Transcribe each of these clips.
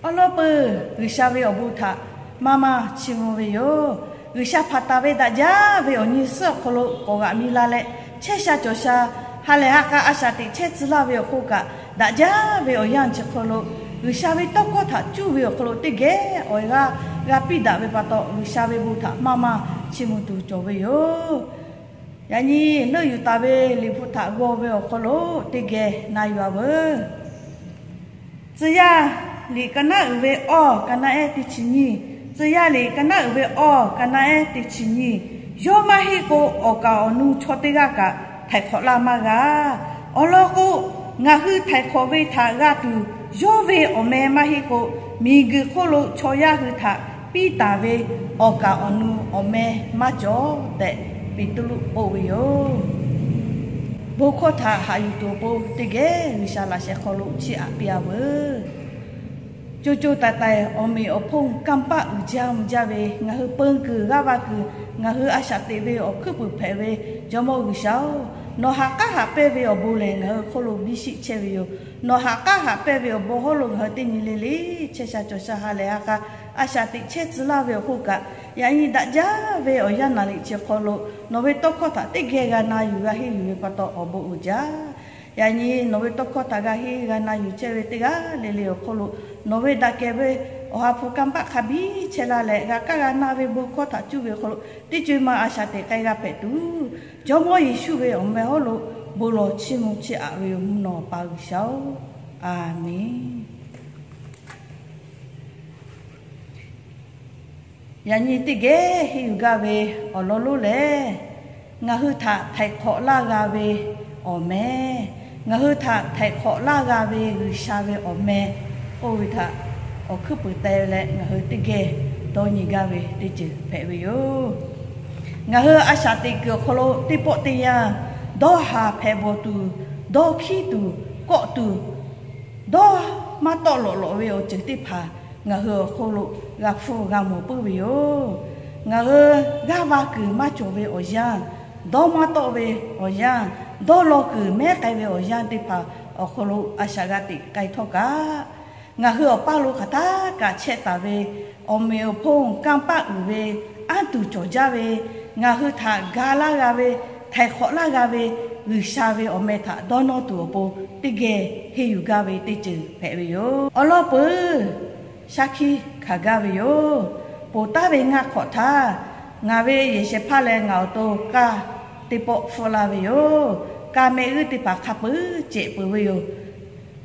Awˉ lawˉ peuˬ, G'uiˬsha ve awˬ bon htaꞈ maˇ maˇ chiˇ mvuh ve yoˬ. G'uiˬsha hpanˍ taˍ ve daꞈ jaˇ ve awˬ nyi suhˉ awˬ hk'aw lo k'awꞈ g'aꞈ mi la leh, chehˇ sha cawˬ sha, ha lehˬ ha k'a a shaꞈ teꞈ chehˇ tcuh laˇ ve awˬ hk'oˆ kaꞈ, daꞈ jaˇ ve awˬ yanˇ chi hk'aw lo, G'uiˬsha ve tawˇ hkawˇ htaꞈ cuˇ ve awˬ hk'aw lo teˇ geh awˬ g'aˇ g'a piˇ daꞈ ve pa taw, G'uiˬsha ve bon htaꞈ maˇ maˇ chiˇ mvuh tuˬ cawˬ ve yoˬ. Yaꞈ nyi leuˆ yuˬ taˍ ve Liꞈ hpu htaꞈ g'aw ve awˬ hk'aw lo teˇ geh na yuˬ-a veuˬ. Tcuh yaˇ liꞈ ka naˉ uiˍ ve awˇ ka naˉ ehˉ teˇ chi nyiˇ, tcuh yaˇ liꞈ ka naˉ uiˍ ve awˇ ka naˉ ehˉ teˇ chi nyiˇ, yawˇ maˇ heˆ k'o, awˬ kaˍ awˬ nu chaw teˇ g'aˇ kaꞈ htaiˍ hk'awꞈ laˇ maˇ g'a. Awˬ lawn k'o, ngaˬ hui htaiˍ hk'awꞈ ve htaꞈ g'a tuˬ yawˇ ve awˬ meh maˇ heˆ k'o, miˬguiˬ hk'oˆ lo chaw yaˇ hui htaꞈ piˇ taˍ ve awˬ kaˍ awˬ nu awˬ meh maˇ cawˬ tehꞈ, Peˍtruˆ k'oˆ ve yoˬ. Bon hkawˇ htaꞈ haꞈ yuˬ tuˬ awˬ pon teˇ geh G'uiˬsha laꞈ sheh hk'aw lo chiˇ aꞈ piˇ-a veuˬ. Co co taiˍ taiˍ awˬ meꞈ awˬ hponˇ kanˇ paˆ uiˍ jaˇ mvuh jaˇ ve, ngaˬ hui peun kuiˬ g'aˇ va kuiˬ, ngaˬ hui a shaꞈ teꞈ ve awˬ hkuiˉ puiˍ hpehꞈ ve Jawˇmawˇ G'uiˬsha-oˬ, nawˬ ha k'aˉ haꞈ pehnˇ ve awˬ bon lehˬ, ngaˬ hui hk'oˆ lo biˇ shiˆ chehˇ ve yoˬ. Nawˬ ha k'aˉ haꞈ pehnˇ ve awˬ bon hawˉ lo ngaˬ hui teˇ nyi le le chehˇ sha cawˬ sha ha lehˬ ha k'a a shaꞈ teꞈ chehˇ tcuh laˇ ve awˬ hk'oˆ kaꞈ, yaꞈ nyi daꞈ jaˇ ve awˬ yanˇ naˍ riˍ chi hk'aw lo nawˬ ve tawˇ hkawˇ htaꞈ teˇ geh g'a na yuˬ g'a henˇ yuˬ ve pa taw awˬ bon uiˍ jaˇ. Yaꞈ nyi nawˬ ve tawˇ hkawˇ htaꞈ g'a henˇ g'a na yuˬ chehˇ ve teˇ g'aˇ le le awˬ hk'oˆ lo, nawˬ ve daꞈ kehˬ ve Awˬ ha hpu kanˇ paˆ hk'a biˇ chehˇ laˇ leh, g'a kaˇ g'a na ve bon hkawˇ htaꞈ cuˇ ve awˬ hk'aw lo teˇ co-e ma a shaꞈ teꞈ k'ai g'a hpehꞈ tuˬ, Jawˇmawˇ Yeˍsuˆ ve awˬ meh hawˉ lo bon lawˬ chiˇ mvuh chiˇ aꞈ ve yoˬ, mvuhˇ naw pa G'uiˬsha-oˬ, Aˍmenˍ. Yaꞈ nyi teˇ geh henˇ yuˬ gaˇ ve awˬ lawn lonˉ lehˬ, ngaˬ hui htaꞈ htaiˍ hk'awꞈ laˇ g'a ve awˬ meh, ngaˬ hui htaꞈ htaiˍ hk'awꞈ laˇ g'a ve G'uiˬsha ve awˬ meh k'oˆ ve htaꞈ awˬ hkuiˉ puiˍ teh leh ngaˬ hui teˇ geh dawˇ nyi gaˇ ve teˇ ceuˬ hpehꞈ ve yoˬ. Ngaˬ hui a shaꞈ teꞈ kuiˬ awˬ hk'aw lo teˇ pawˆ teˇ yanˇ dawˇ haˍ hpehꞈ bawˬ tuˬ, dawˇ hkiˉ tuˬ, kawˆ tuˬ, dawˇ maˇ tawˆ lawꞈ lawꞈ ve awˬ ceuˬ teˇ hpaˍ ngaˬ hui awˬ hk'aw lo g'a hpfuhˇ g'a mawˬ puiˉ ve yoˬ. Ngaˬ hui g'aˇ va kuiˬ maˇ cawˬ ve awˬ yanˇ, dawˇ maˇ tawˆ ve awˬ yanˇ, dawˇ law kuiˬ mehˉ k'ai ve awˬ yanˇ teˇ hpaˍ awˬ hk'aw lo a shaꞈ g'a teꞈ k'ai htawˇ kaꞈ, ngaˬ hui awˬ paˇ lo hk'aˬ htaˇ kaꞈ chehˇ taˍ ve awˬ meꞈ awˬ hponˇ kanˇ paˆ uiˍ ve, anˇ tuˬ cawˬ jaˇ ve, ngaˬ hui htaꞈ ga laˇ g'a ve, htaiˍ hk'awꞈ laˇ g'a ve G'uiˬsha ve awˬ meh htaꞈ dawˇ nawˇ tuˬ awˬ pon teˇ geh henˇ yuˬ gaˇ ve teˇ ceuˬ hpehꞈ ve yoˬ. Awˬ lawn peuˬ, shaˉ hkiˆ hkanˍ gaˇ ve yoˬ. Ponˬ taˉ ve ngaˇ hk'awꞈ htaˇ, ngaˬ ve yehˬ shehˍ hpaˇ leh ngaˬ awˬ to kaˇ teˇ pawˆ hpfuhˆ laˇ ve yoˬ. Kaˇ mehˆ g'uiˇ teˇ hpaˍ hk'a peuˬ cehꞈ peuˬ ve yoˬ.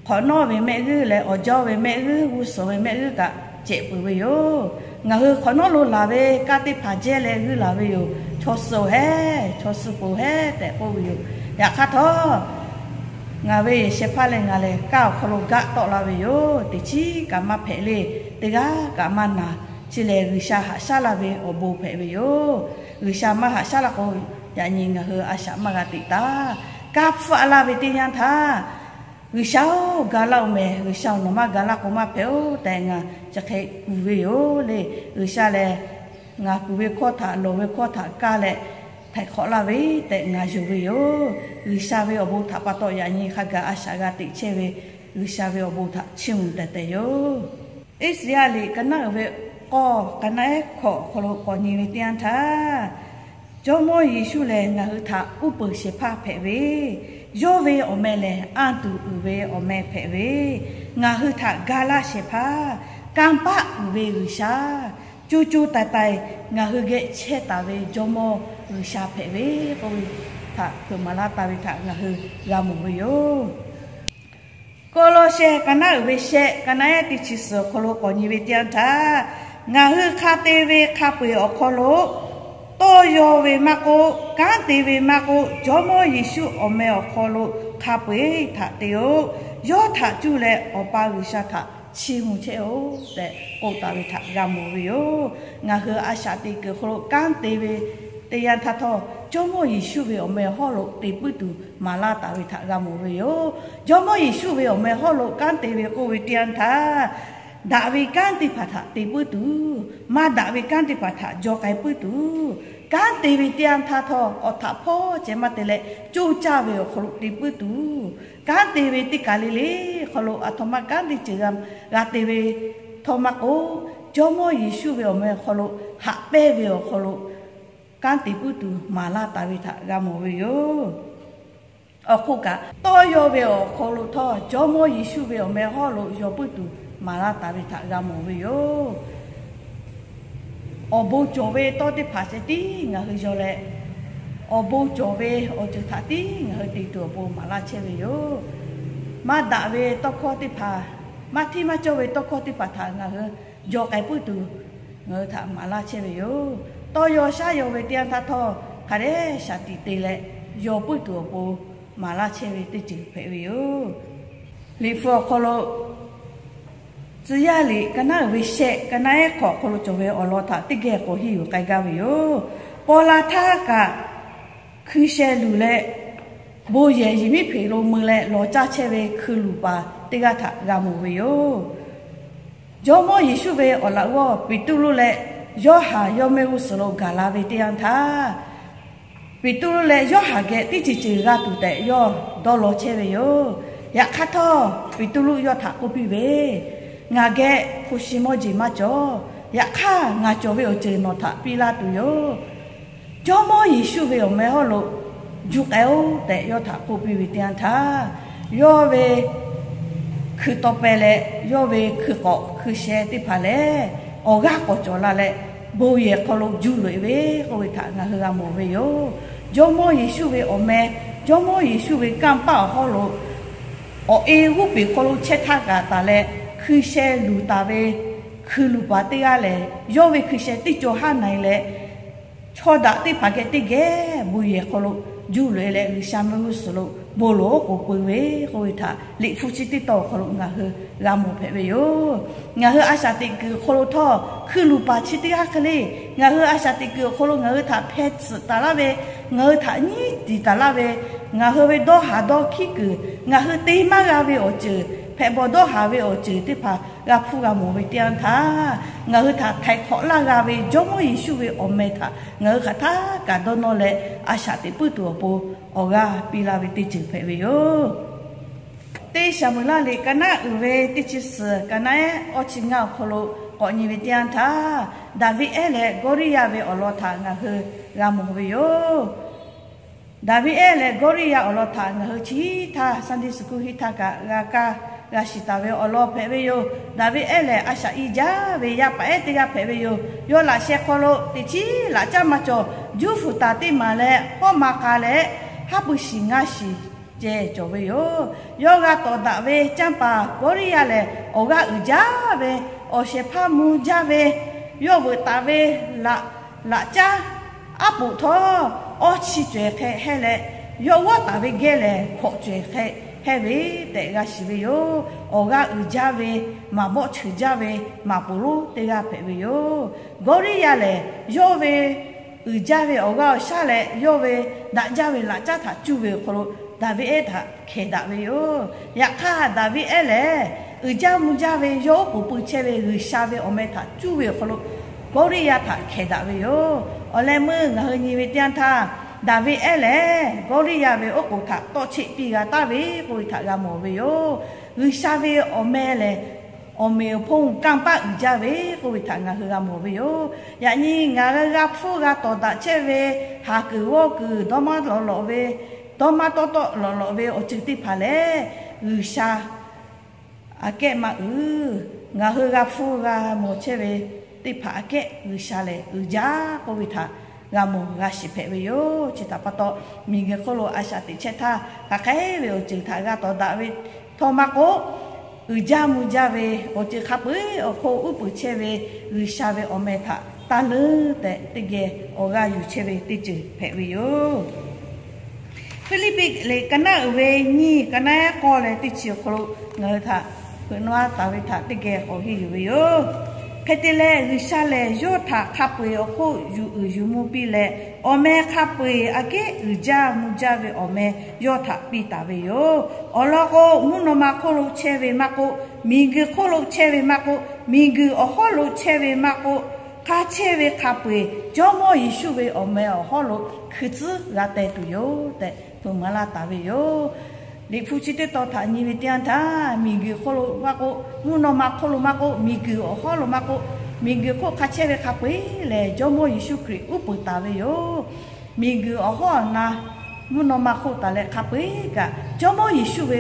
Hk'awꞈ nawˉ ve mehˆ g'uiˇ leh awˬ jawˇ ve mehˆ g'uiˇ, g'uˇ suhˍ ve mehˆ g'uiˇ kaꞈ cehꞈ peuˬ ve yoˬ. Ngaˬ hui hk'awꞈ nawˉ lo laˬ ve kaˇ teˇ hpaˍ jehˇ leh g'uiˇ laˬ ve yoˬ. Chaw suh-oˬ hehˉ, chaw suh peuˬ hehˉ tehꞈ k'oˆ ve yoˬ. Yaꞈ hk'aˇ htawˇ, ngaˬ ve yehˬ shehˍ hpaˇ leh ngaˬ lehˬ kaˇ awˬ hk'aw lo gaˆ tawˆ la ve yoˬ. Teˇ chiˉ kaꞈ maˇ hpehꞈ le. Teˇ g'aˇ kaꞈ maˇ naˬ. Chi lehˬ G'uiˬsha haꞈ shaˉ laˇ ve awˬ bon hpehꞈ ve yoˬ. G'uiˬsha maˇ haꞈ shaˉ laˇ k'o, yaꞈ nyi ngaˬ hui a shaꞈ maˇ g'a teꞈ taˍ. Kaˇ hpfuhˆ laˇ ve teˇ yanˇ htaˇ, G'uiˬsha-oˬ, ga laˇ-oˬ mehˍ. G'uiˬsha-oˬ, nawˬ maˇ ga laˇ k'o maˇ hpehꞈ-oˬ tehꞈ ngaˬ chi hk'e kuˬ ve yoˬ le. G'uiˬsha lehˬ, ngaˬ kuˬ ve hkawˇ htaꞈ, lawˬ ve hkawˇ htaꞈ kaˇ leh htaiˍ hk'awꞈ laˇ ve tehꞈ ngaˬ yonˍ ve yoˬ. G'uiˬsha ve awˬ bon htaꞈ pa taw yaꞈ nyi hk'a gaˬ a shaꞈ g'a teꞈ chehˇ ve G'uiˬsha ve awˬ bon htaꞈ chiˇ mvuh tehˬ tehˬ yoˬ. Iˉsaˍyaˆ liꞈ ka naˉ uiˍ ve k'awˇ ka naˉ ehˉ hkawꞈ awˬ hk'aw lo k'awꞈ nyi ve teˇ yanˇ htaˇ, Jawˇmawˇ Yeˍsuˆ lehˬ ngaˬ hui htaꞈ uˉ peunˍ shehˍ hpaˇ hpehꞈ ve, yawˇ ve awˬ meh lehˬ anˇ tuˬ uiˍ ve awˬ meh hpehꞈ ve, ngaˬ hui htaꞈ ga laˇ shehˍ hpaˇ, kanˇ paˆ uiˍ ve G'uiˬsha, co co taiˍ taiˍ ngaˬ hui geh chehˇ taˍ ve Jawˇmawˇ G'uiˬsha hpehꞈ ve k'oˆ ve htaꞈ hpeuꞈ maˍ laˇ taˍ ve htaꞈ ngaˬ hui g'a mawˬ ve yoˬ. Kawˇlawˇshehˇ ka naˉ uiˍ ve shehˆ ka naˉ ehˉ teˇ chi suhˍ awˬ hk'aw lo k'awꞈ nyi ve teˇ yanˇ htaˇ, ngaˬ hui hk'a te ve hk'a peu-eˬ awˬ hk'aw lo tawˇ yaw ve maˇ k'oˆ, kanˉ te ve maˇ k'oˆ, Jawˇmawˇ Yeˍsuˆ awˬ meh awˬ hk'aw lo hk'a peu-eˬ htaꞈ te-oˆ. Yawˇ htaꞈ cuˇ leh Awˬ pa G'uiˬsha htaꞈ chiˇ mvuh chehˇ-oˆ tehꞈ k'oˆ taˍ ve htaꞈ g'a mawˬ ve yoˬ. Ngaˬ hui a shaꞈ teꞈ kuiˬ awˬ hk'aw lo kanˉ te ve teˇ yanˇ htaˇ htawˇ, Jawˇmawˇ Yeˍsuˆ ve awˬ meh hawˉ lo te puiˉ tuˬ maˍ laˇ taˍ ve htaꞈ g'a mawˬ ve yoˬ. Jawˇmawˇ Yeˍsuˆ ve awˬ meh hawˉ lo kanˉ te ve k'oˆ ve teˇ yanˇ htaˇ, daꞈ ve kanˉ teˇ hpaˍ htaꞈ te puiˉ tuˬ, maˇ daꞈ ve kanˉ teˇ hpaˍ htaꞈ jaw k'ai puiˉ tuˬ, kanˉ te ve teˇ yanˇ htaˇ htawˇ awˬ htaꞈ hpawˇ ceh maˇ te leh coˇ caˇ ve awˬ hk'aw lo te puiˉ tuˬ, kanˉ te ve teˇ kaˬ le le hk'aw lo aˬ htoꞈ ma kanˉ teˇ ceuˬ g'a te ve Htawˇ maˇ k'o, Jawˇmawˇ Yeˍsuˆ ve awˬ meh awˬ hk'aw lo haꞈ pehnˇ ve awˬ hk'aw lo kanˉ te puiˉ tuˬ maˍ laˇ taˍ ve htaꞈ g'a mawˬ ve yoˬ. Awˬ hk'oˆ kaꞈ, tawˇ yaw ve awˬ hk'aw lo htawˇ, Jawˇmawˇ Yeˍsuˆ ve awˬ meh hawˉ lo yaw puiˉ tuˬ maˍ laˇ taˍ ve htaꞈ g'a mawˬ ve yoˬ. Awˬ bon cawˬ ve tawˇ teˇ hpaˍ ceh tiˉ ngaˬ hui yaw leh, awˬ bon cawˬ ve awˬ ceuˬ htaꞈ tiˉ ngaˬ hui te tuˬ awˬ pon maˍ laˇ chehˇ ve yoˬ. Maˇ daꞈ ve tawˇ hkawˇ teˇ hpaˍ, maˇ hteˇ maˇ cawˇ ve tawˇ hkawˇ teˇ hpaˍ htaꞈ ngaˬ hui yaw k'ai puiˉ tuˬ ngaˬ hui htaꞈ maˍ laˇ chehˇ ve yoˬ. Tawˇ yaw shaˉ yaw ve teˇ yanˇ htaˇ htawˇ, hk'a dehꞈ shaˍ tiꞈ te leh yaw puiˉ tuˬ awˬ pon maˍ laˇ chehˇ ve teˇ ceuˬ hpehꞈ ve yoˬ. Liꞈ hpu awˬ hk'aw lo Tcuh yaˇ liꞈ ka naˉ uiˍ ve shehˆ, ka naˉ ehˉ hk'awꞈ awˬ hk'aw lo cawˬ ve awˬ lawn htaꞈ teˇ geh k'awꞈ henˇ yuˬ k'ai gaˇ ve yoˬ. Paw la htaˇ kaꞈ hkui sheh luˬ leh, bon yehˬ yehˬ miˉ hpeꞈ lo mui leh lawˬ caˇ chehˇ ve hkui luˬ paˍ teˇ g'aˇ htaꞈ g'a mawˬ ve yoˬ. Jawˇmawˇ Yeˍsuˆ ve awˬ laꞈ g'awˇ Peˍtruˆ leh Yoˇhanˬ yawˇ mehˆ g'uˇ suhˍ lo gaˬ la ve teˇ yanˇ htaˇ, Peˍtruˆ leh Yoˇhanˬ geh teˇ ceuˬ ceuˬ g'a tuˬ tehꞈ yawˇ dawˇ law chehˇ ve yoˬ. Yaꞈ hk'aˇ htawˇ, Peˍtruˆ yawˇ htaꞈ k'oˆ piˇ ve, Ngaˬ geh hpu shi mawˇ jeˬ maˇ cawˬ. Yaꞈ hk'aˇ, ngaˬ cawˬ ve awˬ ceuˬ nawˬ htaꞈ piˇ laˇ tuˬ yoˬ. Jawˇmawˇ Yeˍsuˆ ve awˬ meh hawˉ lo juˇ k'ai-oˆ tehꞈ yawˇ htaꞈ k'oˆ piˇ ve teˇ yanˇ htaˇ, yawˇ ve hkui taw peh leh yawˇ ve hkui k'awꞈ hkui sheh teˇ hpaˍ lehˬ, awˬ g'aˇ k'awꞈ cawˬ la leh, bon yehˬ hk'aw lo juˇ loꞈ-e ve k'oˆ ve htaꞈ ngaˬ hui g'a mawˬ ve yoˬ. Jawˇmawˇ Yeˍsuˆ ve awˬ meh, Jawˇmawˇ Yeˍsuˆ ve kanˇ paˆ awˬ hawˉ lo awˬ e g'oˇ peˬ hk'aw lo chehˇ htaˇ kaꞈ taˍ leh, hkui sheh luˬ taˍ ve hkui luˬ paˍ teˇ g'aˇ lehˬ, yawˇ ve hkui sheh teˇ cawˬ haˉ na-e leh, chaw daꞈ teˇ hpaˍ geh teˇ geh bon yehˬ hk'aw lo juˇ loꞈ-e leh, G'uiˬsha mehˆ g'uˇ suhˍ lo bon lawˬ oˉ k'oˍ pui ve k'oˆ ve htaꞈ Liꞈ hpu chi teˇ tawn awˬ hk'aw lo ngaˬ hui g'a mawˬ hpehꞈ ve yoˬ. Ngaˬ hui a shaꞈ teꞈ kuiˬ awˬ hk'aw lo htawˇ, hkui luˬ paˍ chi teˇ g'aˇ hk'e le, ngaˬ hui a shaꞈ teꞈ kuiˬ awˬ hk'aw lo ngaˬ hui htaꞈ hpeh tsuhꞈ taˍ laˇ ve, ngaˬ hui htaꞈ nyiˉ tiˍ taˍ laˇ ve, ngaˬ hui ve dawˇ haˍ dawˇ hkiˉ kuiˬ, ngaˬ hui te maˇ g'a ve awˬ ceuˬ, hpehꞈ bawˬ dawˇ haˍ ve awˬ ceuˬ teˇ hpaˍ g'a hpuˇ g'a mawˬ ve teˇ yanˇ htaˇ, ngaˬ hui htaꞈ htaiˍ hk'awꞈ laˇ g'a ve Jawˇmawˇ Yeˍsuˆ ve awˬ meh htaꞈ ngaˬ hui hk'aˬ htaˇ kaꞈ dawˇ nawˇ leh, a shaꞈ teꞈ puiˉ tuˬ awˬ pon awˬ g'aˇ piˇ laˇ ve teˇ ceuˬ hpehꞈ ve yoˬ. Teˇ Saˍmo-eˍlaˆ liꞈ ka naˉ uiˍ ve teˇ chi suhˍ, ka naˉ ehˉ awˇ chi ngaˇ awˬ hk'aw lo k'awꞈ nyi ve teˇ yanˇ htaˇ, Daˍviˆ ehˉ leh Gawˇliˇyaˆ ve awˬ lawn htaꞈ ngaˬ hui g'a mawˬ ve yoˬ. Daˍviˆ ehˉ leh Gawˇliˇyaˆ awˬ lawn htaꞈ ngaˬ hui chi htaˇ Sunday school hiˉ htaˇ kaꞈ g'a kaˇ g'a shiˍ taˍ ve awˬ lawn hpehꞈ ve yoˬ. Daˍviˆ ehˉ lehˬ, a shaꞈ i jaˇ ve yaˇ paˍ ehˉ teˇ g'aˇ hpehꞈ ve yoˬ. Yawˇ laꞈ sheh hk'aw lo teꞈ chiˉ laꞈ caˉ maˇ cawˬ, juˇ fuˍ taˍ teˇ maˍ leh hawˉ ma k'a leh, haˉ pui shiˍ ngaˇ shiˍ ceh cawˬ ve yoˬ. Yawˇ g'a tawˍ daꞈ ve canˇ paˍ Gawˇliˇyaˆ lehˬ, awˬ g'aˇ uiˍ jaˇ ve, awˬ shehˍ hpaˇ mvuh jaˇ ve, yawˇ veuꞈ taˍ ve laꞈ laꞈ caˉ aˉ poꞈ htawˇ, awˇ chi cawehˬ hk'e heh leh, yawˇ g'awˇ taˍ ve geh lehˬ hkawꞈ cawehˬ hk'e heh ve tehꞈ g'a shiˍ ve yoˬ. Awˬ g'aˇ uiˍ jaˇ ve, maˍ bawˆ cheuˬ jaˇ ve maꞈ poˍ lonˉ teˇ g'aˇ hpehꞈ ve yoˬ. Gawˇliˇyaˆ lehˬ, yawˇ ve uiˍ jaˇ ve awˬ g'aˇ awˬ shaˉ leh yawˇ ve daꞈ jaˇ ve laꞈ caˉ htaꞈ cuˇ ve awˬ hk'aw lo Daˍviˆ ehˉ htaꞈ hkehˍ daꞈ ve yoˬ. Yaꞈ hk'aˇ, Daˍviˆ ehˉ lehˬ, uiˍ jaˇ mvuh jaˇ ve yawˇ oˉ k'oˍ pui chehˇ ve G'uiˬsha ve awˬ meh htaꞈ cuˇ ve awˬ hk'aw lo Gawˇliˇyaˆ htaꞈ hkehˍ daꞈ ve yoˬ. Awˬ leh meuˇ ngaˬ hui nyi ve teˇ yanˇ htaˇ, Daˍviˆ ehˉ lehˬ Gawˇliˇyaˆ ve oˉ k'oˍ htaꞈ tawˆ cheˆ piˇ g'a taˍ ve k'oˆ ve htaꞈ g'a mawˬ ve yoˬ. G'uiˬsha ve awˬ meh lehˬ, awˬ meꞈ awˬ hponˇ kanˇ paˆ uiˍ jaˇ ve k'oˆ ve htaꞈ ngaˬ hui g'a mawˬ ve yoˬ. Yaꞈ nyi ngaˬ hui g'a hpfuhˇ g'a tawˍ daꞈ chehˇ ve, haˍ kuiˬ g'awˇ kuiˬ dawˇ maˇ lawꞈ lawꞈ ve, dawˇ maˇ tawˆ tawˆ lawꞈ lawꞈ ve awˬ ceuˬ teˇ hpaˍ lehˬ, G'uiˬsha aꞈ kehˉ maˇ uiˍ. Ngaˬ hui g'a hpfuhˇ g'a mawˬ chehˇ ve teˇ hpaˍ aꞈ kehˉ G'uiˬsha lehˬ uiˍ jaˇ k'oˆ ve htaꞈ g'a mawˬ g'a shiˍ hpehꞈ ve yoˬ. Chi htaꞈ pa taw, miˬguiˬ hk'oˆ lo a shaꞈ teꞈ chehˇ htaˇ, hk'aˬ hk'e ve awˬ ceuˬ htaꞈ g'a tawˍ daꞈ ve htawˇ maˇ k'oˆ, uiˍ jaˇ mvuh jaˇ ve awˬ ceuˬ hk'a peu-eˬ awˬ hk'oˆ uˉ peunˍ chehˇ ve G'uiˬsha ve awˬ meh htaꞈ taˇ leuˉ tehꞈ teˇ geh awˬ g'aˇ yuˬ chehˇ ve teˇ ceuˬ hpehꞈ ve yoˬ. Hpiˇliˇpiˆ liꞈ ka naˉ uiˍ ve nyiˇ, ka naˉ ehˉ k'awˇ leh teˇ chi awˬ hk'aw lo ngaˬ hui htaꞈ hpeuꞈ maˇ taˍ ve htaꞈ teˇ geh k'awꞈ henˇ yuˬ ve yoˬ. Hk'e te leh, G'uiˬsha lehˬ yawˇ htaꞈ hk'a peu-eˬ awˬ hk'oˆ yuˬ uiˍ yuˬ mvuh piˇ leh, awˬ meh hk'a peu-eˬ aꞈ kehˉ uiˍ jaˇ mvuh jaˇ ve awˬ meh yawˇ htaꞈ piˇ taˍ ve yoˬ. Awˬ lawn k'o, mvuhˇ naw ma hk'oˆ lo chehˇ ve maˇ k'oˆ, miˬguiˬ hk'oˆ lo chehˇ ve maˇ k'oˆ, miˬguiˬ awˬ hawˉ lo chehˇ ve maˇ k'oˆ, hk'a chehˇ ve hk'a peu-eˬ Jawˇmawˇ Yeˍsuˆ ve awˬ meh awˬ hawˉ lo hkui tcuhˉ g'a teh tuˬ yoˬ tehꞈ hpeuꞈ maˍ laˇ taˍ ve yoˬ. Liꞈ hpu chi teˇ tawn htaꞈ nyi ve teˇ yanˇ htaˇ, miˬguiˬ hk'oˆ lo maˇ k'oˆ, mvuhˇ naw ma hk'oˆ lo maˇ k'oˆ, miˬguiˬ awˬ hawˉ lo maˇ k'oˆ, miˬguiˬ hk'oˆ hk'a chehˇ ve hk'a peu-eˬ lehˬ, Jawˇmawˇ Yeˍsuˆ Hkriꞈ uˉ peunˍ taˍ ve yoˬ. Miˬguiˬ awˬ hawˉ awˬ na, mvuhˇ naw ma hk'oˆ taˍ leh hk'a peu-eˬ kaꞈ, Jawˇmawˇ Yeˍsuˆ ve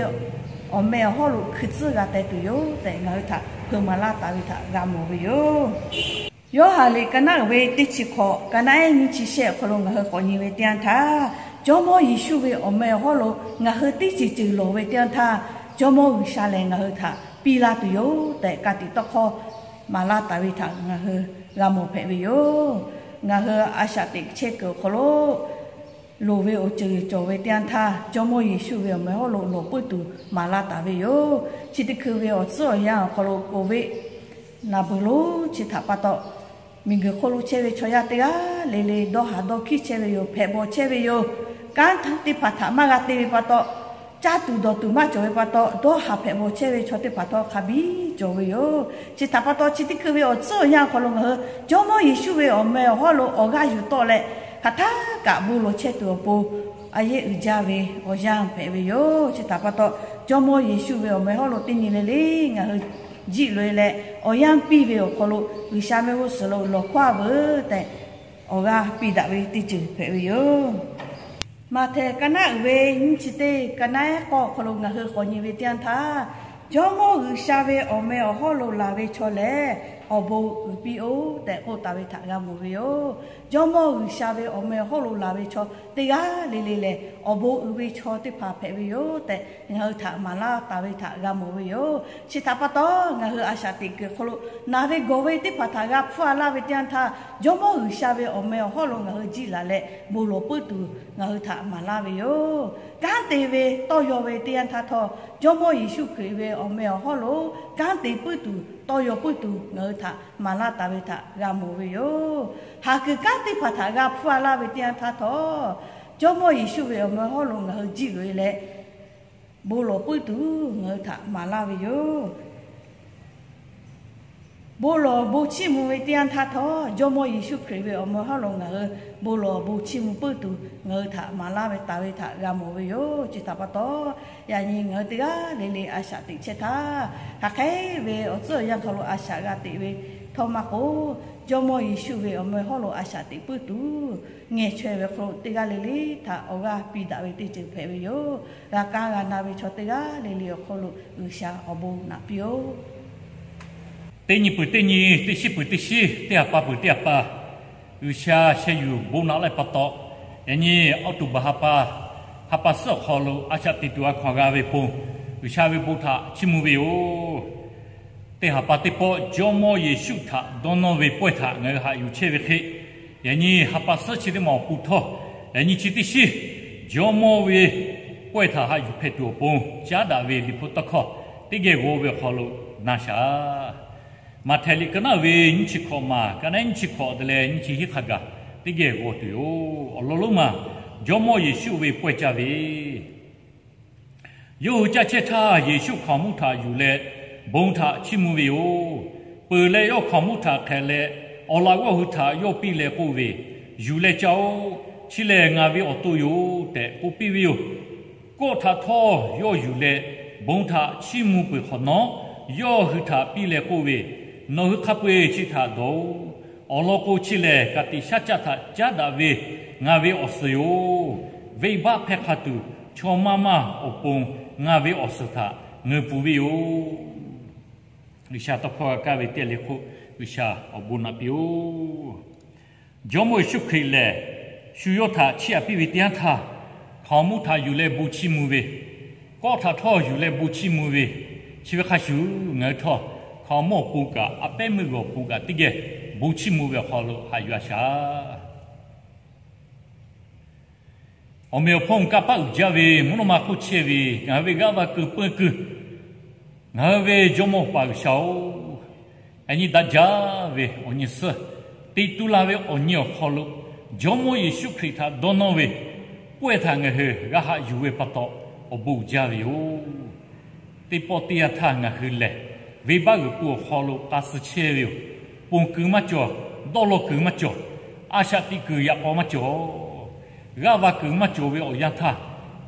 awˬ meh awˬ hawˉ lo hkui tcuhˉ g'a teh tuˬ yoˬ tehꞈ, ngaˬ hui htaꞈ hpeuꞈ maˍ laˇ taˍ ve htaꞈ g'a mawˬ ve yoˬ. Yoˇhanˬ liꞈ ka naˉ uiˍ ve teˇ chi hkawꞈ, ka naˉ ehˉ nyiˇ chi shehˆ awˬ hk'aw lo ngaˬ hui k'awꞈ nyi ve teˇ yanˇ htaˇ, Jawˇmawˇ Yeˍsuˆ ve awˬ meh awˬ hawˉ lo ngaˬ hui teˇ ceuˬ ceuˬ lawˬ ve teˇ yanˇ htaˇ, Jawˇmawˇ G'uiˬsha lehˬ ngaˬ hui htaꞈ piˇ laˇ tuˬ yoˬ tehꞈ, ka tiꞈ tawˇ hkawˇ maˍ laˇ taˍ ve htaꞈ ngaˬ hui g'a mawˬ hpehꞈ ve yoˬ. Ngaˬ hui a shaꞈ teꞈ chehˇ kuiˬ awˬ hk'aw lo loˍ ve awˬ ceuˬ cawˬ ve teˇ yanˇ htaˇ, Jawˇmawˇ Yeˍsuˆ ve awˬ meh hawˉ lo lawˬ puiˉ tuˬ maˍ laˇ taˍ ve yoˬ. Chi teˇ hkui ve awˬ tcuhˉ awˬ yanˇ awˬ hk'aw lo COVID naˍ beuˬ lonˉ chi htaꞈ pa taw, miˬguiˬ hk'oˆ lo chehˇ ve chaw yaˇ teˇ g'aˇ le le dawˇ haˍ dawˇ hkiˉ chehˇ ve yoˬ. Hpehꞈ bawˬ chehˇ ve yoˬ. Kanˉ teˇ hpaˍ htaꞈ maˇ g'a te ve pa taw, caˇ tuˬ dawˬ tuˬ maˇ cawˬ ve pa taw, dawˇ haˍ hpehꞈ bawˬ chehˇ ve chaw teˇ hpaˍ htawˇ hk'a biˇ cawˬ ve yoˬ. Chi htaꞈ pa taw, chi teˇ hkui ve awˬ tcuhˉ awˬ yanˇ awˬ hk'aw lo ngaˬ hui Jawˇmawˇ Yeˍsuˆ ve awˬ meh awˬ hawˉ lo awˬ g'aˇ yuˬ tawˆ leh, hk'aˬ htaˇ kaꞈ bon lawˬ chehˇ tuˬ awˬ pon a yehˉ uiˍ jaˇ ve awˬ yanˇ hpehꞈ ve yoˬ. Chi htaꞈ pa taw, Jawˇmawˇ Yeˍsuˆ ve awˬ meh hawˉ lo teˇ nyi le le ngaˬ hui jiˆ loꞈ-e leh, awˬ yanˇ piˇ ve awˬ hk'aw lo G'uiˬsha mehˆ g'uˇ suhˍ lo lawˬ hkawˇ a veuˬ tehꞈ, awˬ g'aˇ piˇ daꞈ ve teˇ ceuˬ hpehꞈ ve yoˬ. Maꞈhtehˍ ka naˉ uiˍ ve nyiˇ chi teˇ, ka naˉ ehˉ k'awˇ awˬ hk'aw lo ngaˬ hui k'awꞈ nyi ve teˇ yanˇ htaˇ, Jawˇmawˇ G'uiˬsha ve awˬ meh awˬ hawˉ lo laˬ ve chaw lehˬ, awˬ bon uiˍ piˇ-oˆ tehꞈ k'oˆ taˍ ve htaꞈ g'a mawˬ ve yoˬ. Jawˇmawˇ G'uiˬsha ve awˬ meh awˬ hawˉ lo laˬ ve chaw teˇ g'aˇ le le lehˬ, awˬ bon uiˍ ve chaw teˇ hpaˍ hpehꞈ ve yoˬ tehꞈ, ngaˬ hui htaꞈ maˍ laˇ taˍ ve htaꞈ g'a mawˬ ve yoˬ. Chi htaꞈ pa taw, ngaˬ hui a shaꞈ teꞈ kuiˬ hk'aw lo naˬ ve gawˬ ve teˇ hpaˍ htaꞈ g'a hpfuhˇ a laˇ ve teˇ yanˇ htaˇ, Jawˇmawˇ G'uiˬsha ve awˬ meh awˬ hawˉ lo ngaˬ hui jiˆ laˬ leh bon lawˬ puiˉ tuˬ ngaˬ hui htaꞈ maˍ laˇ ve yoˬ. Kanˉ te ve tawˇ yaw ve teˇ yanˇ htaˇ htawˇ, Jawˇmawˇ Yeˍsuˆ Hkriꞈ ve awˬ meh awˬ hawˉ lo kanˉ te puiˉ tuˬ, tawˇ yaw puiˉ tuˬ ngaˬ hui htaꞈ maˍ laˇ taˍ ve htaꞈ g'a mawˬ ve yoˬ. Haˍ kuiˬ kanˉ teˇ hpaˍ htaꞈ g'a hpfuhˇ a laˇ ve teˇ yanˇ htaˇ htawˇ, Jawˇmawˇ Yeˍsuˆ ve awˬ meh awˬ hawˉ lo ngaˬ hui jiˆ loꞈ-e leh, bon lawˬ puiˉ tuˬ ngaˬ hui htaꞈ maˍ laˇ ve yoˬ. Bon lawˬ bon chiˇ mvuh ve teˇ yanˇ htaˇ htawˇ, Jawˇmawˇ Yeˍsuˆ Hkriꞈ ve awˬ meh hawˉ lo ngaˬ hui bon lawˬ bon chiˇ mvuh puiˉ tuˬ ngaˬ hui htaꞈ maˍ laˇ ve taˍ ve htaꞈ g'a mawˬ ve yoˬ. Chi htaꞈ pa taw, yaꞈ nyi ngaˬ hui teˇ g'aˇ le le a shaꞈ teꞈ chehˇ htaˇ, hk'aˬ hk'e ve awˬ tcuhˉ awˬ yanˇ hk'aw lo a shaꞈ g'a teꞈ ve htawˇ maˇ k'o, Jawˇmawˇ Yeˍsuˆ ve awˬ meh hawˉ lo a shaꞈ teꞈ puiˉ tuˬ, ngeh chaweh ve hk'aw lo teˇ g'aˇ le le htaꞈ awˬ g'aˇ piˇ daꞈ ve teˇ ceuˬ hpehꞈ ve yoˬ. G'a kaˇ g'a na ve chaw teˇ g'aˇ le le awˬ hk'aw lo G'uiˬsha awˬ bon naꞈ piˇ-oˆ. Teˇ nyi peuˬ teˇ nyi, teˇ shiˉ peuˬ teˇ shiˉ, teˇ ha pa peuˬ teˇ ha pa, G'uiˬsha sheh yuˬ bon naꞈ laˇ pa taw, yaꞈ nyi October ha pa, ha pa suhˉ awˬ hk'aw lo a shaꞈ teꞈ tuˬ a hkaw anˬ g'a ve pon, G'uiˬsha ve bon htaꞈ chiˇ mvuh ve yoˬ. Teˇ ha pa teˇ pawˆ Jawˇmawˇ Yeˍsuˆ htaꞈ dawˇ nawˇ ve pawehˇ htaꞈ ngaˬ hui haꞈ yuˬ chehˇ ve hk'e, yaꞈ nyi ha pa suhˉ chi teˇ ma awˬ pon htawˇ, yaꞈ nyi chi teˇ shiˉ Jawˇmawˇ ve pawehˇ htaꞈ haꞈ yuˬ hpehꞈ tuˬ awˬ pon caˉ daꞈ ve Liꞈ hpu tawˇ hkawˇ teˇ geh g'aw ve awˬ hk'aw lo na shaˍ. Maꞈhtehˍ liꞈ ka naˉ ve nyiˇ chi hkawꞈ maˬ, ka naˉ nyiˇ chi hkawꞈ te leh nyiˇ chi hiˉ hk'a gaˬ teˇ geh g'aw tuˬ yoˬ. Awˬ lawn lonˉ maˬ, Jawˇmawˇ Yeˍsuˆ ve pawehˇ caˇ ve Yawˇ hui caˇ chehˇ htaˇ, Yeˍsuˆ hkaoˍmonˇ htaꞈ yuˬ leh bon htaꞈ chiˇ mvuh ve yoˬ. Peuˬ leh yawˇ hkaoˍmonˇ htaꞈ hk'ehꞈ leh, awˬ laꞈ g'awˇ hui htaꞈ yawˇ piˇ leh k'oˆ ve, Yuˬ leh caˇ-oˆ. Chi lehˬ ngaˬ ve awˬ to yoˬ tehꞈ k'oˆ piˇ ve yoˬ. Kawˆ htaꞈ htawˇ yawˇ yuˬ leh bon htaꞈ chiˇ mvuh peuˬ hk'awꞈ nawˉ, yawˇ hui htaꞈ piˇ leh k'oˆ ve, Nawˬ hui hk'a peu-eˬ chi htaꞈ dawˬ-oˆ. Awˬ lawn k'o, chi lehˬ ka tiꞈ shaˉ caˆ htaꞈ caˉ daꞈ ve ngaˬ ve awˬ suhˍ yoˬ. Venˇbaˆ hpehˇ hk'a tuˬ, chaw maˇ maˇ awˬ pon ngaˬ ve awˬ suhˍ htaꞈ ngeuˍ pfuhˍ ve yoˬ. G'uiˬsha tawˇ hkawˇ g'a kaˇ ve teˇ le hk'oˆ, G'uiˬsha awˬ bon naꞈ piˇ-oˆ. Jawˇmawˇ Yeˍsuˆ Hkriꞈ lehˬ, shu yawˇ htaꞈ chiˇ aꞈ piˇ ve teˇ yanˇ htaˇ, hkaoˍmonˇ htaꞈ yuˬ leh bon chiˇ mvuh ve, kawˆ htaꞈ htawˇ yuˬ leh bon chiˇ mvuh ve, chi ve hk'a shuˍ ngaˬ hui htawˇ hkaoˍmonˇ awˬ pon kaꞈ, a pehˉ meuˇ g'uiˬ awˬ pon kaꞈ teˇ geh bon chiˇ mvuh ve awˬ hk'aw lo haꞈ yuˬ a shaˍ. Awˬ meꞈ awˬ hponˇ kanˇ paˆ uiˍ jaˇ ve mvuhˇ naw ma hk'oˆ chehˇ ve ngaˬ hui ve g'aˇ va keu peunˇ keu, ngaˬ hui ve Jawˇmawˇ Awˬ pa G'uiˬsha-oˬ, yaꞈ nyi daꞈ jaˇ ve awˬ nyi suhˉ, teꞈ tu la ve awˬ nyi awˬ hk'aw lo, Jawˇmawˇ Yeˍsuˆ Hkriꞈ htaꞈ dawˇ nawˇ ve pawehˇ htaꞈ ngaˬ hui g'a haꞈ yuˬ ve pa taw, awˬ bon uiˍ jaˇ ve yoˬ. Teˇ pawˆ teˇ yanˇ htaˇ ngaˬ hui lehˬ, venˇbaˆ g'uiˬ pui awˬ hk'aw lo k'a suh chehˇ ve yoˬ. Ponˬ kuiˬ maˇ cawˬ, dawˇ law kuiˬ maˇ cawˬ, a shaꞈ teꞈ kuiˬ yaꞈ k'aw maˇ cawˬ, g'aˇ va kuiˬ maˇ cawˬ ve awˬ yanˇ htaˇ,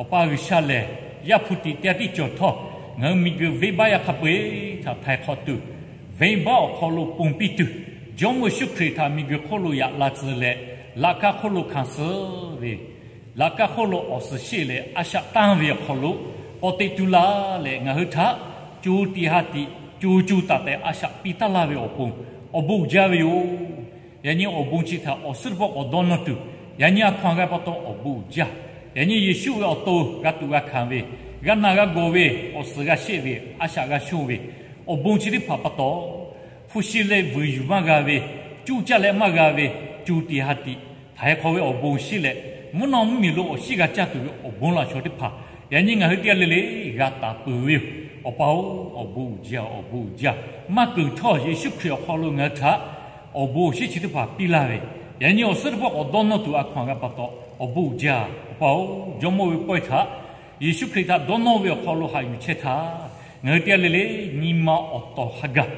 Awˬ pa G'uiˬsha lehˬ Yaˇ hpu tiꞈ teˇ g'aˇ tiˉ cawˬ htawˇ, ngaˬ hui miˬguiˬ venˇbaˆ yaˇ hk'a peu-eˬ htaꞈ htaiˍ hk'awꞈ tuˬ, venˇbaˆ awˬ hk'aw lo ponˬ piˇ tuˬ, Jawˇmawˇ Yeˍsuˆ Hkriꞈ htaꞈ miˬguiˬ hk'oˆ lo yaꞈ la tcuh leh, laꞈ kaˇ hk'oˆ lo hkanˍ suh ve, laꞈ kaˇ hk'oˆ lo awˬ suhˍ sheˆ leh a shaꞈ tanˇ ve awˬ hk'aw lo k'awꞈ teꞈ tu laˇ leh, ngaˬ hui htaꞈ co tiꞈ ha tiꞈ co co taiˍ taiˍ a shaꞈ piˇ taˉ laˇ ve awˬ pon awˬ bon uiˍ jaˇ ve yoˬ. Yaꞈ nyi awˬ bon chi htaꞈ awˬ suhˉ teˇ pawˆ k'awꞈ dawˇ nawˇ tuˬ, yaꞈ nyi a hkaw anˬ g'a pa taw awˬ bon uiˍ jaˇ. Yaꞈ nyi Yeˍsuˆ ve awˬ to g'a tuꞈ g'a hkanˍ ve, g'a naˬ g'a gawˬ ve, awˬ suhˍ g'a sheˆ ve, a shaꞈ g'a shonˇ ve, awˬ bon chi teˇ hpaˍ pa taw, hpu shi leh vuiˬ yuˬ maˇ g'a ve, cuˇ caˇ leh maˇ g'a ve, co tiꞈ ha tiꞈ htaiˍ hk'awꞈ ve awˬ bon sheˆ leh, mvuhˇ naw mvuhˇmiˬ lo awˬ shiˉ g'a caˇ tuˬ ve awˬ bon laꞈ shaw teˇ hpaˍ yaꞈ nyi ngaˬ hui teˇ g'aˇ le le g'a taˍ peuˬ ve yoˬ. Awˬ pa-oˬ, awˬ bon uiˍ jaˇ, awˬ bon uiˍ jaˇ. Maˇ keunˍ htawˇ Yeˍsuˆ Hkriꞈ awˬ hk'aw lo ngaˬ hui htaꞈ awˬ bon awˬ shiˉ chi teˇ hpaˍ piˇ laˇ ve, yaꞈ nyi awˬ suhˉ teˇ pawˆ k'awꞈ dawˇ nawˇ tuˬ a hkaw anˬ g'a pa taw awˬ bon uiˍ jaˇ. Awˬ pa-oˬ, Jawˇmawˇ ve pawehˇ htaꞈ Yeˍsuˆ Hkriꞈ htaꞈ dawˇ nawˇ ve awˬ hk'aw lo haꞈ yuˬ chehˇ htaˇ, ngaˬ hui teˇ g'aˇ le le nyi ma awˬ tawˍ hk'a gaˬ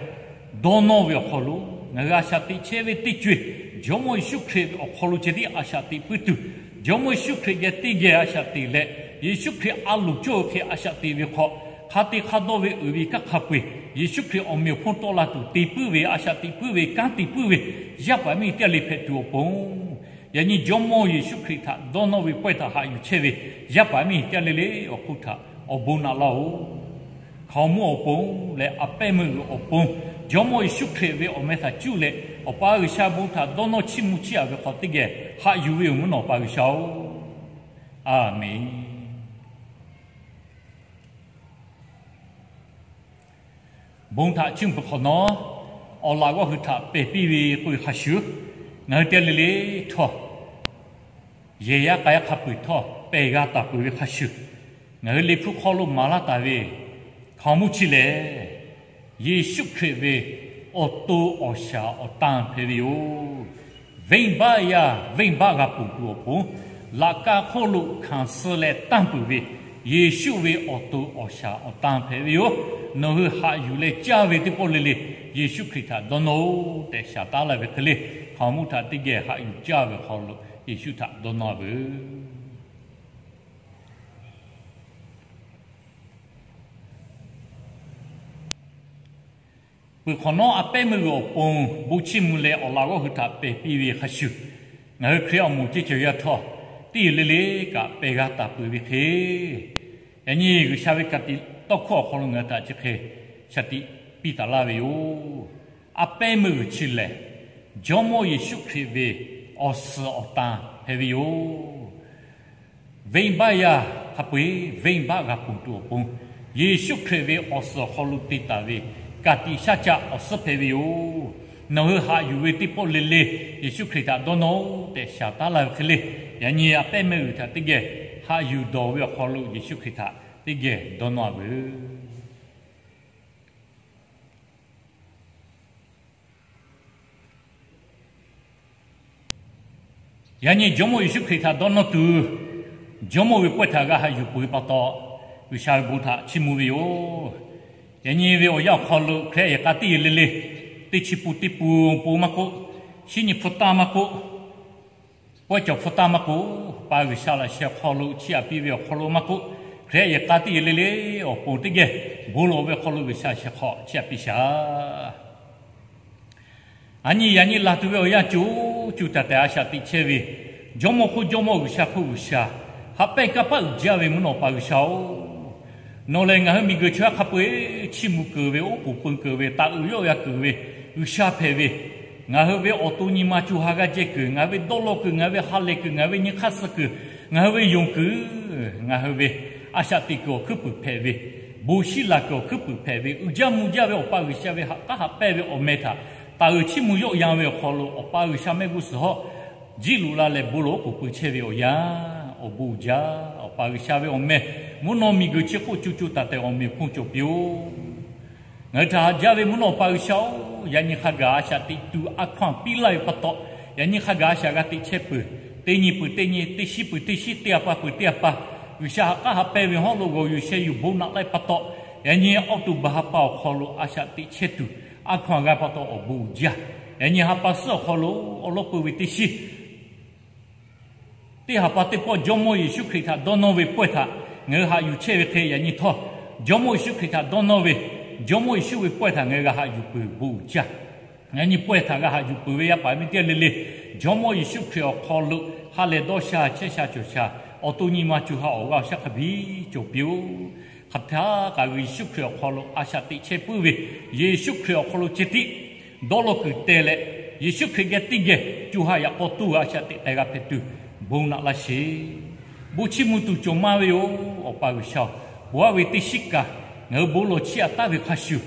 dawˇ nawˇ ve awˬ hk'aw lo, ngaˬ hui a shaꞈ teꞈ chehˇ ve teˇ co-eˬ Jawˇmawˇ Yeˍsuˆ Hkriꞈ ve awˬ hk'aw lo ceh tiˉ a shaꞈ teꞈ puiˉ tuˬ, Jawˇmawˇ Yeˍsuˆ Hkriꞈ geh teˇ geh a shaꞈ teꞈ leh, Yeˍsuˆ Hkriꞈ a loˍ cawˇ ve hk'e a shaꞈ teꞈ ve hk'aw, hk'a te hk'a dawˇ ve uiˍ ve kanˉ hk'a peu-eˬ Yeˍsuˆ Hkriꞈ awˬ meꞈ awˬ hponˇ tawˆ la tuˬ te puiˉ ve, a shaꞈ teꞈ puiˉ ve, kanˉ te puiˉ ve yaˇ paˍ miˇ teˇ g'aˇ le hpehꞈ tuˬ awˬ pon, yaꞈ nyi Jawˇmawˇ Yeˍsuˆ Hkriꞈ htaꞈ dawˇ nawˇ ve pawehˇ htaꞈ haꞈ yuˬ chehˇ ve yaˇ paˍ miˇ teˇ g'aˇ le le awˬ hk'oˆ htaꞈ awˬ bon naꞈ laˇ-oˬ. Hkaoˍmonˇ awˬ pon leh a pehˉ meuˇ g'uiˬ awˬ pon, Jawˇmawˇ Yeˍsuˆ Hkriꞈ ve awˬ meh htaꞈ cuˇ leh Awˬ pa G'uiˬsha bon htaꞈ dawˇ nawˇ chiˇ mvuh chiˇ aꞈ ve hk'aw teˇ geh haꞈ yuˬ ve yoˬ, mvuhˇ naw Awˬ pa G'uiˬsha-oˬ, Aˬmenˍ. Bon htaꞈ chiˇ mvuh peuˬ hk'awꞈ nawˉ, awˬ laꞈ g'awˇ hui htaꞈ pehˬ piˇ ve k'oˆ ve hk'a shuˍ, ngaˬ hui teˇ g'aˇ le le htawˇ, yehˬ yaˇ k'a yaˇ hk'a peu-eˬ htawˇ pehˬ g'a taˍ peuˬ ve hk'a shuˍ, ngaˬ hui Liꞈ hpu hk'aw lo maˍ laˇ taˍ ve hkaoˍmonˇ chi lehˬ, Yeˍsuˆ Hkriꞈ ve awˬ to awˬ shaˍ awˬ tan hpehꞈ ve yoˬ. Venˇbaˆ yaˇ venˇbaˆ g'a ponˬ tuˬ awˬ pon, laꞈ kaˇ hk'oˆ lo hkanˍ suh leh tanˇ peuˬ ve Yeˍsuˆ ve awˬ to awˬ shaˍ awˬ tan hpehꞈ ve yoˬ. Nawˬ hui haꞈ yuˬ leh caˇ ve teˇ pawˆ le le Yeˍsuˆ Hkriꞈ htaꞈ dawˇ nawˇ-oˬ tehꞈ shaˍ taˉ laˇ ve hk'e le, hkaoˍmonˇ htaꞈ teˇ geh haꞈ yuˬ caˇ ve hk'aw lo Yeˍsuˆ htaꞈ dawˇ nawˇ veuˬ. Peuˬ hk'awꞈ nawˉ, a pehˉ meuˇ g'uiˬ awˬ pon bon chiˇ mvuh leh awˬ laꞈ g'awˇ hui htaꞈ pehˬ piˇ ve hk'a shuˍ, ngaˬ hui Hkriꞈ awˬ moˍ ceˇ cawˬ yaˇ htawˇ, teˇ g'aˇ le le kaꞈ pehˬ g'a taˍ peuˬ ve hk'e, yaꞈ nyi G'uiˬsha ve ka tiꞈ tawˇ hkawˇ awˬ hk'aw lo ngaˬ hui htaꞈ chi hk'e shaˍ tiꞈ piˇ taˍ laˇ ve yoˬ. A pehˉ meuˇ g'uiˬ chi lehˬ, Jawˇmawˇ Yeˍsuˆ Hkriꞈ ve awˬ suhˍ awˬ tan hpehꞈ ve yoˬ. Venˇbaˆ yaˇ hk'a peu-eˬ venˇbaˆ g'a ponˬ tuˬ awˬ pon, Yeˍsuˆ Hkriꞈ ve awˬ suhˍ awˬ hk'aw lo te taˍ ve ka tiꞈ shaˉ caˆ awˬ suhˉ hpehꞈ ve yoˬ. Nawˬ hui haꞈ yuˬ ve teˇ pawˆ le le Yeˍsuˆ Hkriꞈ htaꞈ dawˇ nawˇ-oˬ tehꞈ shaˍ taˉ laˇ ve hk'e le, yaꞈ nyi a pehˉ meuˇ g'uiˬ htaꞈ teˇ geh haꞈ yuˬ dawˬ ve awˬ hk'aw lo Yeˍsuˆ Hkriꞈ htaꞈ teˇ geh dawˇ nawˇ-a veuˬ. Yaꞈ nyi Jawˇmawˇ Yeˍsuˆ Hkriꞈ htaꞈ dawˇ nawˇ tuˬ, Jawˇmawˇ ve pawehˇ htaꞈ g'a haꞈ yuˬ peuˬ ve pa taw, G'uiˬsha ve bon htaꞈ chiˇ mvuh ve yoˬ. Yaꞈ nyi ve awˬ yanˇ awˬ hk'aw lo Hkriꞈ yaˇ yehˬ k'a teˇ yehˬ le le, teˇ chi pun teˇ pun pon maˇ k'oˆ, shinˉ nyi hpu tanˇ maˇ k'oˆ, pawehˇ cawˬ hpu tanˇ maˇ k'oˆ, pa G'uiˬsha laꞈ sheh awˬ hk'aw lo chiˇ aꞈ piˇ ve awˬ hk'aw lo maˇ k'oˆ, Hkriꞈ yaˇ yehˬ k'a teˇ yehˬ le le awˬ pon teˇ geh bon lawˬ ve awˬ hk'aw lo G'uiˬsha sheh hk'aw chiˇ aꞈ piˇ shaˍ. A nyi yaꞈ nyi laˬ tuˬ ve awˬ yanˇ co co taiˍ taiˍ a shaꞈ teꞈ chehˇ ve, Jawˇmawˇ hk'oˆ Jawˇmawˇ, G'uiˬsha hk'oˆ G'uiˬsha, haꞈ pehnˇ kanˇ paˆ uiˍ jaˇ ve mvuhˇ naw Awˬ pa G'uiˬsha-oˬ, nawˬ lehˬ ngaˬ hui miˬguiˬ chaw yaˇ hk'a peu-eˬ chiˇ mvuh keunˍ ve, oˉ k'oˍ peun keunˍ ve, taˍ uiˍ yawˆ ya keunˍ ve G'uiˬsha hpehꞈ ve, ngaˬ hui ve awˬ to nyi ma co ha g'aˇ jehˇ kuiˬ, ngaˬ hui ve dawˇ law kuiˬ, ngaˬ hui ve ha lehˬ kuiˬ, ngaˬ hui ve nyi hk'aˇ suh kuiˬ, ngaˬ hui ve yonˍ kuiˬ, ngaˬ hui ve a shaꞈ teꞈ kuiˬ awˬ hkuiˉ puiˍ hpehꞈ ve, bon shiˉ laˬ kuiˬ awˬ hkuiˉ puiˍ hpehꞈ ve, uiˍ jaˇ mvuh jaˇ ve Awˬ pa G'uiˬsha ve haꞈ k'aˉ haꞈ pehnˇ ve awˬ meh htaꞈ taˍ uiˍ chiˇ mvuh yawˆ yan ve awˬ hk'aw lo Awˬ pa G'uiˬsha mehˆ g'uˇ suhˍ hawˉ jiˇ loꞈ la leh bon lawˬ oˉ k'oˍ pui chehˇ ve awˬ yanˇ, awˬ bon uiˍ jaˇ. Awˬ pa G'uiˬsha ve awˬ meh mvuhˇ naw miˬguiˬ chi hk'oˆ co co taiˍ taiˍ awˬ meꞈ awˬ hponˇ cawˬ piˇ-oˬ. Ngaˬ hui htaꞈ haꞈ jaˇ ve mvuhˇ naw Awˬ pa G'uiˬsha-oˬ, yaꞈ nyi hk'a gaˬ a shaꞈ teꞈ tuˬ a hkaw-anˬ piˇ laˇ ve pa taw, yaꞈ nyi hk'a gaˬ a shaꞈ g'a teꞈ chehˇ peuˬ, teˇ nyi peuˬ teˇ nyi, teˇ shinˉ peuˬ teˇ shinˉ, teˇ ha pa peuˬ teˇ ha pa, G'uiˬsha haꞈ k'aˉ haꞈ pehnˇ ve hawˉ lo g'awˬ yuˬ sheh yuˬ bon naꞈ laˇ ve pa taw, yaꞈ nyi awˬ to baˬ ha pa awˬ hk'aw lo a shaꞈ teꞈ chehˇ tuˬ a hkaw-anˬ g'a pa taw awˬ bon uiˍ jaˇ. Yaꞈ nyi ha pa suhˉ awˬ hk'aw lo awˬ lawn peu ve teˇ shinˉ teˇ ha pa teˇ pawˆ Jawˇmawˇ Yeˍsuˆ Hkriꞈ htaꞈ dawˇ nawˇ ve pawehˇ htaꞈ Ngaˬ hui haꞈ yuˬ chehˇ ve hk'e yaꞈ nyi htawˇ, Jawˇmawˇ Yeˍsuˆ Hkriꞈ htaꞈ dawˇ nawˇ ve, Jawˇmawˇ Yeˍsuˆ ve pawehˇ htaꞈ ngaˬ hui g'a haꞈ yuˬ peuˬ bon uiˍ jaˇ. Yaꞈ nyi pawehˇ htaꞈ g'a haꞈ yuˬ peuˬ ve yaˇ paˍ miˇ teˇ g'aˇ le le, Jawˇmawˇ Yeˍsuˆ Hkriꞈ awˬ hk'aw lo ha lehˬ dawˇ sha chehˇ sha cawˬ sha, awˬ to nyi ma co ha awˬ g'aˇ awˬ shaˉ hk'a biˇ cawˬ piˇ-oˆ. Hk'aˬ htaˇ kaꞈ Yeˍsuˆ Hkriꞈ awˬ hk'aw lo a shaꞈ teꞈ chehˇ puiˉ ve, Yeˍsuˆ Hkriꞈ awˬ hk'aw lo ceh tiˉ dawˇ law kuiˬ teh leh, Yeˍsuˆ Hkriꞈ geh teˇ geh co ha yaꞈ k'aw tuˇ g'a a shaꞈ teꞈ k'ai g'a hpehꞈ tuˬ, bon naꞈ laˇ sheˍ. Bon chiˇ mvuh tuˬ cawˬ maˇ ve yoˬ. Awˬ pa G'uiˬsha-oˬ, bon aˉ ve teˇ shiˉ kaꞈ ngaˬ hui bon lawˬ chiˇ aꞈ taˍ ve hk'a shuˍ,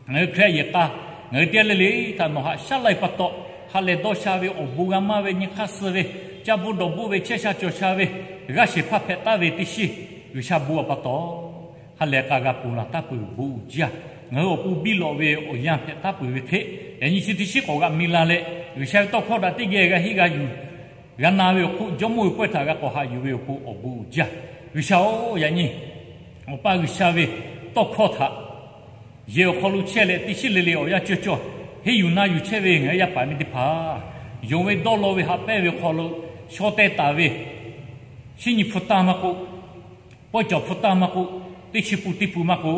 ngaˬ hui Hkriꞈ yaꞈ k'a, ngaˬ hui teˇ g'aˇ le le htaꞈ nawˬ haꞈ shaˉ la ve pa taw, ha lehˬ dawˇ sha ve awˬ bon g'a maˇ ve nyi hk'aˇ suh ve, caˇ bvuhˆ dawˬ bvuhˆ ve chehˇ sha cawˬ sha ve, g'aˇ shehˍ hpaˇ hpehꞈ taˍ ve teˇ shiˉ, G'uiˬsha bon aꞈ pa taw ha lehˬ k'a g'a ponˬ laˬ taˇ peuˬ bon uiˍ jaˇ. Ngaˬ hui awˬ pon biˇ lawꞈ ve awˬ yanˇ hpehꞈ taˉ peuˬ ve hk'e, yaꞈ nyi chi teˇ shiˉ k'awꞈ g'aꞈ mi la leh, G'uiˬsha ve tawˇ hkawˇ htaꞈ teˇ geh g'a henˇ g'a yuˬ g'a na ve awˬ hk'oˆ, Jawˇmawˇ ve pawehˇ htaꞈ g'a k'awꞈ haꞈ yuˬ ve awˬ pon awˬ bon uiˍ jaˇ. G'uiˬsha-oˬ, yaꞈ nyi Awˬ pa G'uiˬsha ve tawˇ hkawˇ htaꞈ yehˬ awˬ hk'aw lo chehˇ leh, teˇ shiˉ le le awˬ yanˇ cawˇ cawˇ henˇ yuˬ na yuˬ chehˇ ve ngaˬ hui yaˇ paˍ miˇ teˇ hpaˍ, yonˍ ve dawˇ law ve haꞈ pehnˇ ve awˬ hk'aw lo shaw teh taˍ ve, shinˉ nyi hpu tanˇ maˇ k'oˆ, pawehˇ cawˬ hpu tanˇ maˇ k'oˆ, teˇ chi pun teˇ pun maˇ k'oˆ,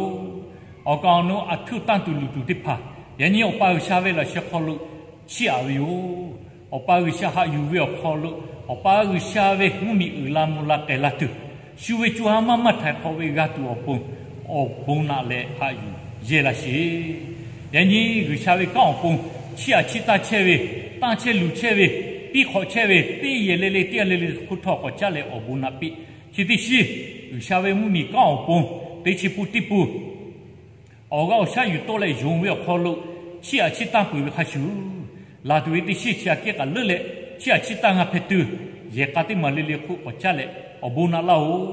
awˬ kaˍ awˬ nu aˬ htuˇ tanˇ tuˬ luˬ tuˬ teˇ hpaˍ, yaꞈ nyi Awˬ pa G'uiˬsha ve laꞈ sheh hk'aw lo chiˇ aꞈ ve yoˬ. Awˬ pa G'uiˬsha haꞈ yuˬ ve awˬ hk'aw lo, Awˬ pa G'uiˬsha ve mvuhˇmiˬ uiˍ la mvuh la k'ai la tuˬ, shu ve co ha maˇ maˇ htaiˍ hk'awꞈ ve g'a tuˬ awˬ pon, awˬ bon naꞈ leh haꞈ yuˬ yehˇ laˇ sheˍ. Yaꞈ nyi G'uiˬsha ve kanˉ awˬ pon chiˇ aꞈ chiˇ tanˇ chehˇ ve, tanˇ chehˇ luˬ chehˇ ve, piˇ hk'awꞈ chehˇ ve, teˇ yehˬ le le teˇ g'aˇ le le hk'oˆ htawˇ k'awꞈ caˉ leh awˬ bon naꞈ piˇ. Chi teˇ shiˉ, G'uiˬsha ve mvuhˇmiˬ kanˉ awˬ pon teˇ chi pun teˇ pun awˬ g'aˇ awˬ shaˉ yuˬ tawˆ leh yonˍ ve awˬ hk'aw lo chiˇ aꞈ chiˇ tanˇ peuˬ ve hk'a shuˍ, laˬ tuˬ ve teˇ shiˉ chi aꞈ kehˉ k'aꞈ leuˉ leh chiˇ aꞈ chiˇ tanˇ g'a hpehꞈ tuˬ, yehˬ k'a teˇ maˬ le le hk'oˆ k'awꞈ caˉ leh awˬ bon naꞈ laˇ-oˬ.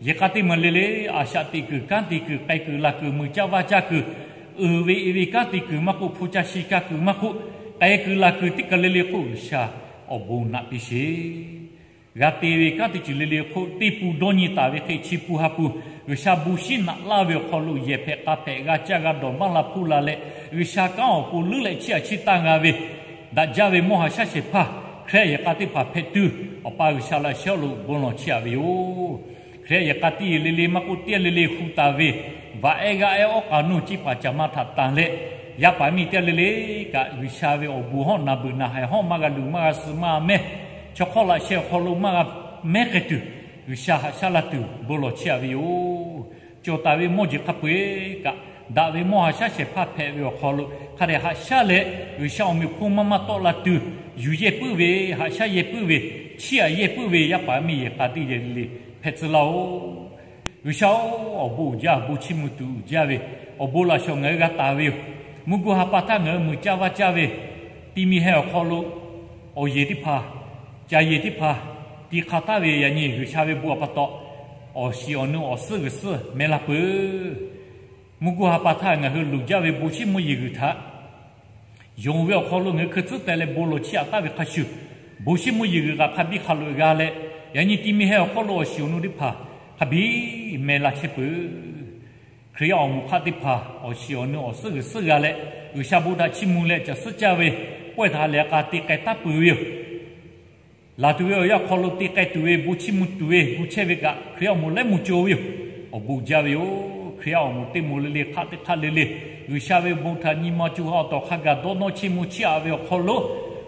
Yehˬ k'a teˇ maˬ le le, aˬ shaꞈ teꞈ kuiˬ, kanˉ te kuiˬ, k'ai kuiˬ laˬ kuiˬ, muiˬ caˇ vaˇ caˇ kuiˬ, uiˍ ve e ve kanˉ te kuiˬ maˇ k'oˆ, hpu ca shi ca kuiˬ maˇ k'oˆ, k'ai kuiˬ laˬ kuiˬ teˇ kaˬ le le hk'oˆ G'uiˬsha awˬ bon naꞈ piˇ sheˍ. G'a te ve kanˉ teˇ ceuˬ le le hk'oˆ teˇ pun dawˇ nyi taˍ ve hk'e chi pun ha pun G'uiˬsha bon shiˉ naꞈ laˇ ve awˬ hk'aw lo yehˬ hpehꞈ k'a hpehꞈ g'a caˇ g'a dawˬ maˇ la hpuˇ la leh, G'uiˬsha kanˉ awˬ pon leuˉ leh chiˇ aꞈ chiˇ tanˇ g'a ve, daꞈ jaˇ ve mawˇ ha shaˉ shehˍ hpaˇ Hkriꞈ yaꞈ k'a teˇ hpaˍ hpehꞈ tuˬ, Awˬ pa G'uiˬsha laꞈ sheh lo bon lawˬ chiˇ aꞈ ve yoˬ. Hkriꞈ yaꞈ k'a teˇ yehˬ le le maˇ k'oˆ, teˇ g'aˇ le le hu taˍ ve vaꞈ ehˉ g'aˇ ehˉ awˉ k'a nuˇ ciˇ paˍ caˬ ma htaꞈ tanˬ leh, yaˇ paˍ miˇ teˇ g'aˇ le le kaꞈ G'uiˬsha ve awˬ bon hawˉ na beuꞈ na haiˬ hawˉ maˇ g'a luˬ maˇ g'a suh maˇ mehˇ, chaw hk'awˇ laꞈ sheh awˬ hk'aw lo maˇ g'a mehˉ k'ai tuˬ, G'uiˬsha haꞈ shaˉ laˇ tuˬ bon lawˬ chiˇ aꞈ ve yoˬ. Cawˬ taˍ ve mawˇ jeˬ hk'a peu-eˬ kaꞈ, daꞈ ve mawˇ ha shaˉ shehˍ hpaˇ hpehꞈ ve awˬ hk'aw lo hk'a dehꞈ haꞈ shaˉ leh, G'uiˬsha awˬ meꞈ awˬ hponˇ maˇ maˇ tawˆ la tuˬ, yuˬ yehˇ puiˉ ve, haꞈ shaˉ yehˇ puiˉ ve, chiˇ aꞈ yehˇ puiˉ ve yaˇ paˍ miˇ yehˬ k'a teˇ yehˬ le le hpehꞈ tcuh laˇ-oˬ. G'uiˬsha-oˬ, awˬ bon uiˍ jaˇ, bon chiˇ mvuh tuˬ uiˍ jaˇ ve, awˬ bon laꞈ shawˍ ngaˬ hui g'a taˍ ve yoˬ. Mvuhˇ g'uˇ ha pa htaˇ ngaˬ hui muiˬ caˇ vaˇ caˇ ve, ti mi heh awˬ hk'aw lo awˬ yehˬ teˇ hpaˍ, caˬ yehˬ teˇ hpaˍ, ti hk'a taˍ ve yaꞈ nyi G'uiˬsha ve bon awˬ pa taw, awˬ shiˍ awˬ nu awˬ suhˉ g'uiˬ suhˉ meh la peuˬ. Mvuhˇ g'uˇ ha pa htaˇ ngaˬ hui luˬ jaˇ ve bon chiˇ mvuh yeˬ g'uiˬ htaꞈ yonˍ ve awˬ hk'aw lo ngaˬ hui hkui tcuhˉ teh leh bon lawˬ chiˇ aꞈ taˍ ve hk'a shuˍ, bon chiˇ mvuh yeˬ g'uiˬ kaꞈ hk'a biˇ hk'a loꞈ g'a leh, yaꞈ nyi ti mi heh awˬ hk'aw lo awˬ shiˍ awˬ nu teˇ hpaˍ hk'a biˇ meh la chehˇ peuˬ. Hkriꞈ yaˇ awˬ moˍ hk'aˆ teˇ hpaˍ awˬ shiˍ awˬ nu awˬ suhˉ g'uiˬ suhˉ g'a leh, G'uiˬsha bon htaꞈ chiˇ mvuh leh caˬ suhˉ caˇ ve pawehˇ htaꞈ lehˬ k'a te k'ai taˉ peuˬ ve yoˬ. Laˬ tuˬ ve awˬ yanˇ hk'aw lo te k'ai tuˬ ve, bon chiˇ mvuh tuˬ ve gu chehˇ ve kaꞈ, Hkriꞈ yaˇ awˬ moˍ lehˉ moˍ cawˬ ve yoˬ. Awˬ bon jaˇ ve yoˬ. Hkriꞈ yaˇ awˬ moˍ teˇ moˍ le le hk'aˆ teˇ hk'aˆ le le, G'uiˬsha ve bon htaꞈ nyi ma co ha awˬ tawˍ hk'a gaˬ dawˇ nawˇ chiˇ mvuh chiˇ aꞈ ve awˬ hk'aw lo,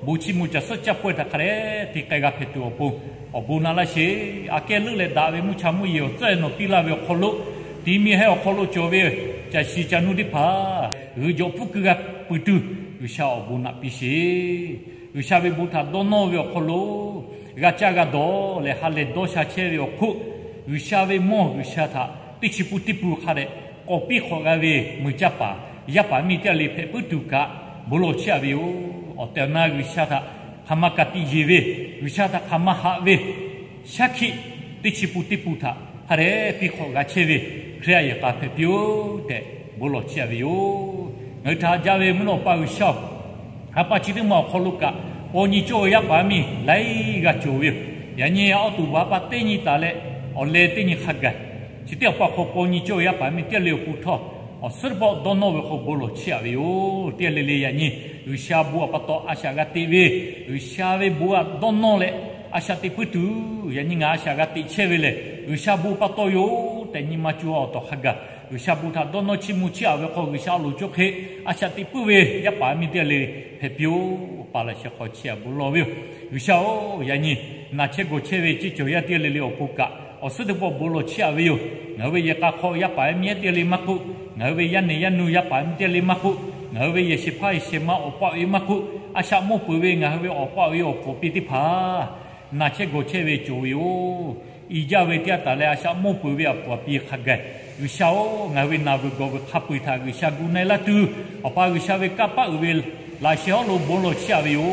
bon chiˇ mvuh caˬ suhˉ caˇ pawehˇ htaꞈ hk'a dehꞈ te k'ai g'a hpehꞈ tuˬ awˬ pon, awˬ bon naꞈ laˇ sheˍ. Aꞈ kehˉ leuˉ leh daꞈ ve mvuhˇ cha mvuhˇ yeˬ awˬ tcuhˉ e nawˬ piˇ laˇ ve awˬ hk'aw lo, ti mi heh awˬ hk'aw lo cawˬ ve caˬ shiˍ caˬ nu teˇ hpaˍ g'uiˬ jawꞈ pfuhˇ keu g'a peuˬ tuˬ, G'uiˬsha awˬ bon naꞈ piˇ sheˍ. G'uiˬsha ve bon htaꞈ dawˇ nawˇ ve awˬ hk'aw lo g'a caˇ g'a dawˬ leh ha lehˬ dawˇ sha chehˇ ve awˬ hk'oˆ, G'uiˬsha ve mawˇ G'uiˬsha htaꞈ teˇ chi pun teˇ pun hk'a dehꞈ k'awꞈ piˇ hk'awꞈ g'a ve muiˬ caˇ paˍ yaˇ paˍ miˇ teˇ g'aˇ le hpehꞈ puiˉ tuˬ kaꞈ bon lawˬ chiˇ aꞈ ve yoˬ. Awˬ tehˬ awˬ na G'uiˬsha htaꞈ hk'aˬ ma ka tiꞈ yeˬ ve, G'uiˬsha htaꞈ hk'aˬ ma haꞈ ve shaˉ hkiˆ teˇ chi pun teˇ pun htaꞈ hk'a dehꞈ piˇ hk'awꞈ g'a chehˇ ve Hkriꞈ yaˇ yehˬ k'a hpehꞈ piˇ-oˆ tehꞈ bon lawˬ chiˇ aꞈ ve yoˬ. Ngaˬ hui htaꞈ haꞈ jaˇ ve mvuhˇ naw Awˬ pa G'uiˬsha-oˬ, ha pa chi teˇ maˬ awˬ hk'aw lo kaꞈ paw nyi cawˇ ve yaˇ paˍ miˇ laiˉ g'aˇ cawˬ ve yoˬ. Yaꞈ nyi awˬ tuˬ baˬ ha pa teˇ nyi taˍ leh awˬ leh teˇ nyi hk'a gaˬ, chi teˇ awˬ pa hk'aw paw nyi cawˇ ve yaˇ paˍ miˇ teˇ g'aˇ le awˬ pon htawˇ, awˬ suhˉ teˇ pawˆ dawˇ nawˇ ve hk'aw bon lawˬ chiˇ aꞈ ve yoˬ. Teˇ g'aˇ le le yaꞈ nyi G'uiˬsha bon awˬ pa taw a shaꞈ g'a teꞈ ve, G'uiˬsha ve bon aꞈ dawˇ nawˇ leh a shaꞈ teꞈ puiˉ tuˬ, yaꞈ nyi ngaˬ a shaꞈ g'a teꞈ chehˇ ve lehˬ, G'uiˬsha bon pa taw yoˬ tehꞈ nyi ma co ha awˬ tawˬ hk'a gaˬ, G'uiˬsha bon htaꞈ dawˇ nawˇ chiˇ mvuh chiˇ aꞈ ve hk'aw G'uiˬsha a loˍ cawˇ hk'e a shaꞈ teꞈ puiˉ ve yaˇ paˍ miˇ teˇ g'aˇ le le hpehꞈ piˇ-oˬ. Awˬ pa laꞈ sheh hk'aw chiˇ aꞈ bon lawˬ ve yoˬ. G'uiˬsha-oˬ, yaꞈ nyi naˬ chehˇ gawˬ chehˇ ve ceˇ cawˬ yaˇ teˇ g'aˇ le le awˬ pon kaꞈ awˬ suhˉ teˇ pawˆ bon lawˬ chiˇ aꞈ ve yoˬ. Ngaˬ hui ve yehˬ k'a hk'aw yaˇ paˍ yaˇ miˇ ehˉ teˇ g'aˇ le maˇ k'oˆ, ngaˬ hui ve yaˇ nehˬ yaˇ nu yaˇ paˍ miˇ teˇ g'aˇ le maˇ k'oˆ, ngaˬ hui ve yehˬ shehˍ hpaˇ yehˬ shehˍ ma awˬ pa awˬ e maˇ k'oˆ, a shaꞈ mawˇ peuˬ ve ngaˬ hui ve awˬ pa awˬ e awˬ pfuhˍ awˬ pi teˇ hpaˍ naˬ chehˇ gawˬ chehˇ ve cawˬ ve yoˬ. I jaˇ ve teˇ g'aˇ taˍ leh a shaꞈ mawˇ peuˬ ve awˬ puˍ awˬ pi hk'a gaˬ, G'uiˬsha-oˬ, ngaˬ hui ve naˬ veuˬ gawˬ veuˬ hk'a peu-eˬ htaꞈ G'uiˬsha gu na-e laˇ tuˬ, Awˬ pa G'uiˬsha ve kanˇ paˆ uiˍ ve laꞈ sheh hawˉ lo bon lawˬ chiˇ aꞈ ve yoˬ.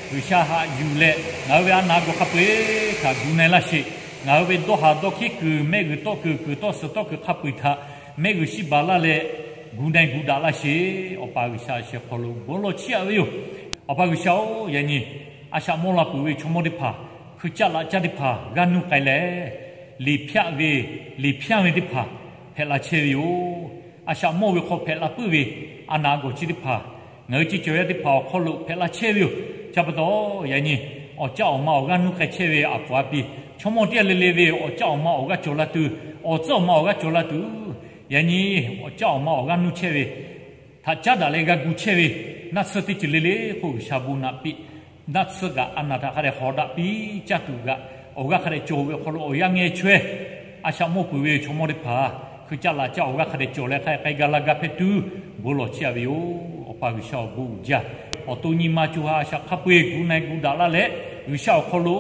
G'uiˬsha haꞈ yuˬ leh ngaˬ hui ve a naˬ gawˬ hk'a peu-eˬ htaꞈ gu na-e laˇ sheˍ. Ngaˬ hui ve dawˇ haˍ dawˇ hkiˉ kuiˬ, mehˆ g'uiˬ tawˆ kuiˬ, kuiˬ tawˆ suhˍ tawˆ kuiˬ hk'a peu-eˬ htaꞈ mehˆ g'uiˬ shiˉ baˬ laˇ leh gu na-e gu daꞈ laˇ sheˍ. Awˬ pa G'uiˬsha sheh hk'aw lo bon lawˬ chiˇ aꞈ ve yoˬ. Awˬ pa G'uiˬsha-oˬ, yaꞈ nyi a shaꞈ mawˇ la peuˬ ve chaw mawˇ teˇ hpaˍ, hkui caˆ laꞈ caˇ teˇ hpaˍ g'aˇ nuˇ k'ai leh, liꞈ hpyaˆ ve, liꞈ hpyaˇ ve teˇ hpaˍ hpehꞈ la chehˇ ve yoˬ. A shaꞈ mawˇ ve hk'aw hpehꞈ la puiˉ ve a naˬ gawˬ chi teˇ hpaˍ, ngaˬ hui ceˇ cawˬ yaˇ teˇ hpaˍ awˬ hk'aw lo hpehꞈ la chehˇ ve yoˬ. Chi pa taw, yaꞈ nyi awˬ caˆ awˬ ma awˬ g'aˇ nuˇ k'ai chehˇ ve a puˍ a pi, chaw mawˇ teˇ g'aˇ le le ve awˬ caˆ awˬ ma awˬ g'aˇ cawˬ la tuˬ, awˬ tcuhˉ awˬ ma awˬ g'aˇ cawˬ la tuˬ, yaꞈ nyi awˬ caˆ awˬ ma awˬ g'aˇ nuˇ chehˇ ve htaꞈ caˉ daꞈ leh g'a gu chehˇ ve naˆ tsuhˇ teˇ ceuˬ le le hk'oˆ G'uiˬsha bon naꞈ piˇ. Naˆ tsuhˇ kaꞈ a naˬ htaꞈ hk'a dehꞈ hawˍ daꞈ piˇ caˇ tuˬ kaꞈ, awˬ g'aˇ hk'a dehꞈ cawˬ ve awˬ hk'aw lo awˬ yanˇ ngeh chaweh, a shaꞈ mawˇ peuˬ ve chaw mawˇ teˇ hpaˍ hkui caˆ laꞈ caˇ awˬ g'aˇ hk'a dehꞈ cawˬ leh hk'a dehꞈ k'ai gaˇ la gaˇ hpehꞈ tuˬ bon lawˬ chiˇ aꞈ ve yoˬ. Awˬ pa G'uiˬsha awˬ bon uiˍ jaˇ. Awˬ to nyi ma co ha a shaꞈ hk'a peu-eˬ gu na-e gu daꞈ laˇ leh, G'uiˬsha awˬ hk'aw lo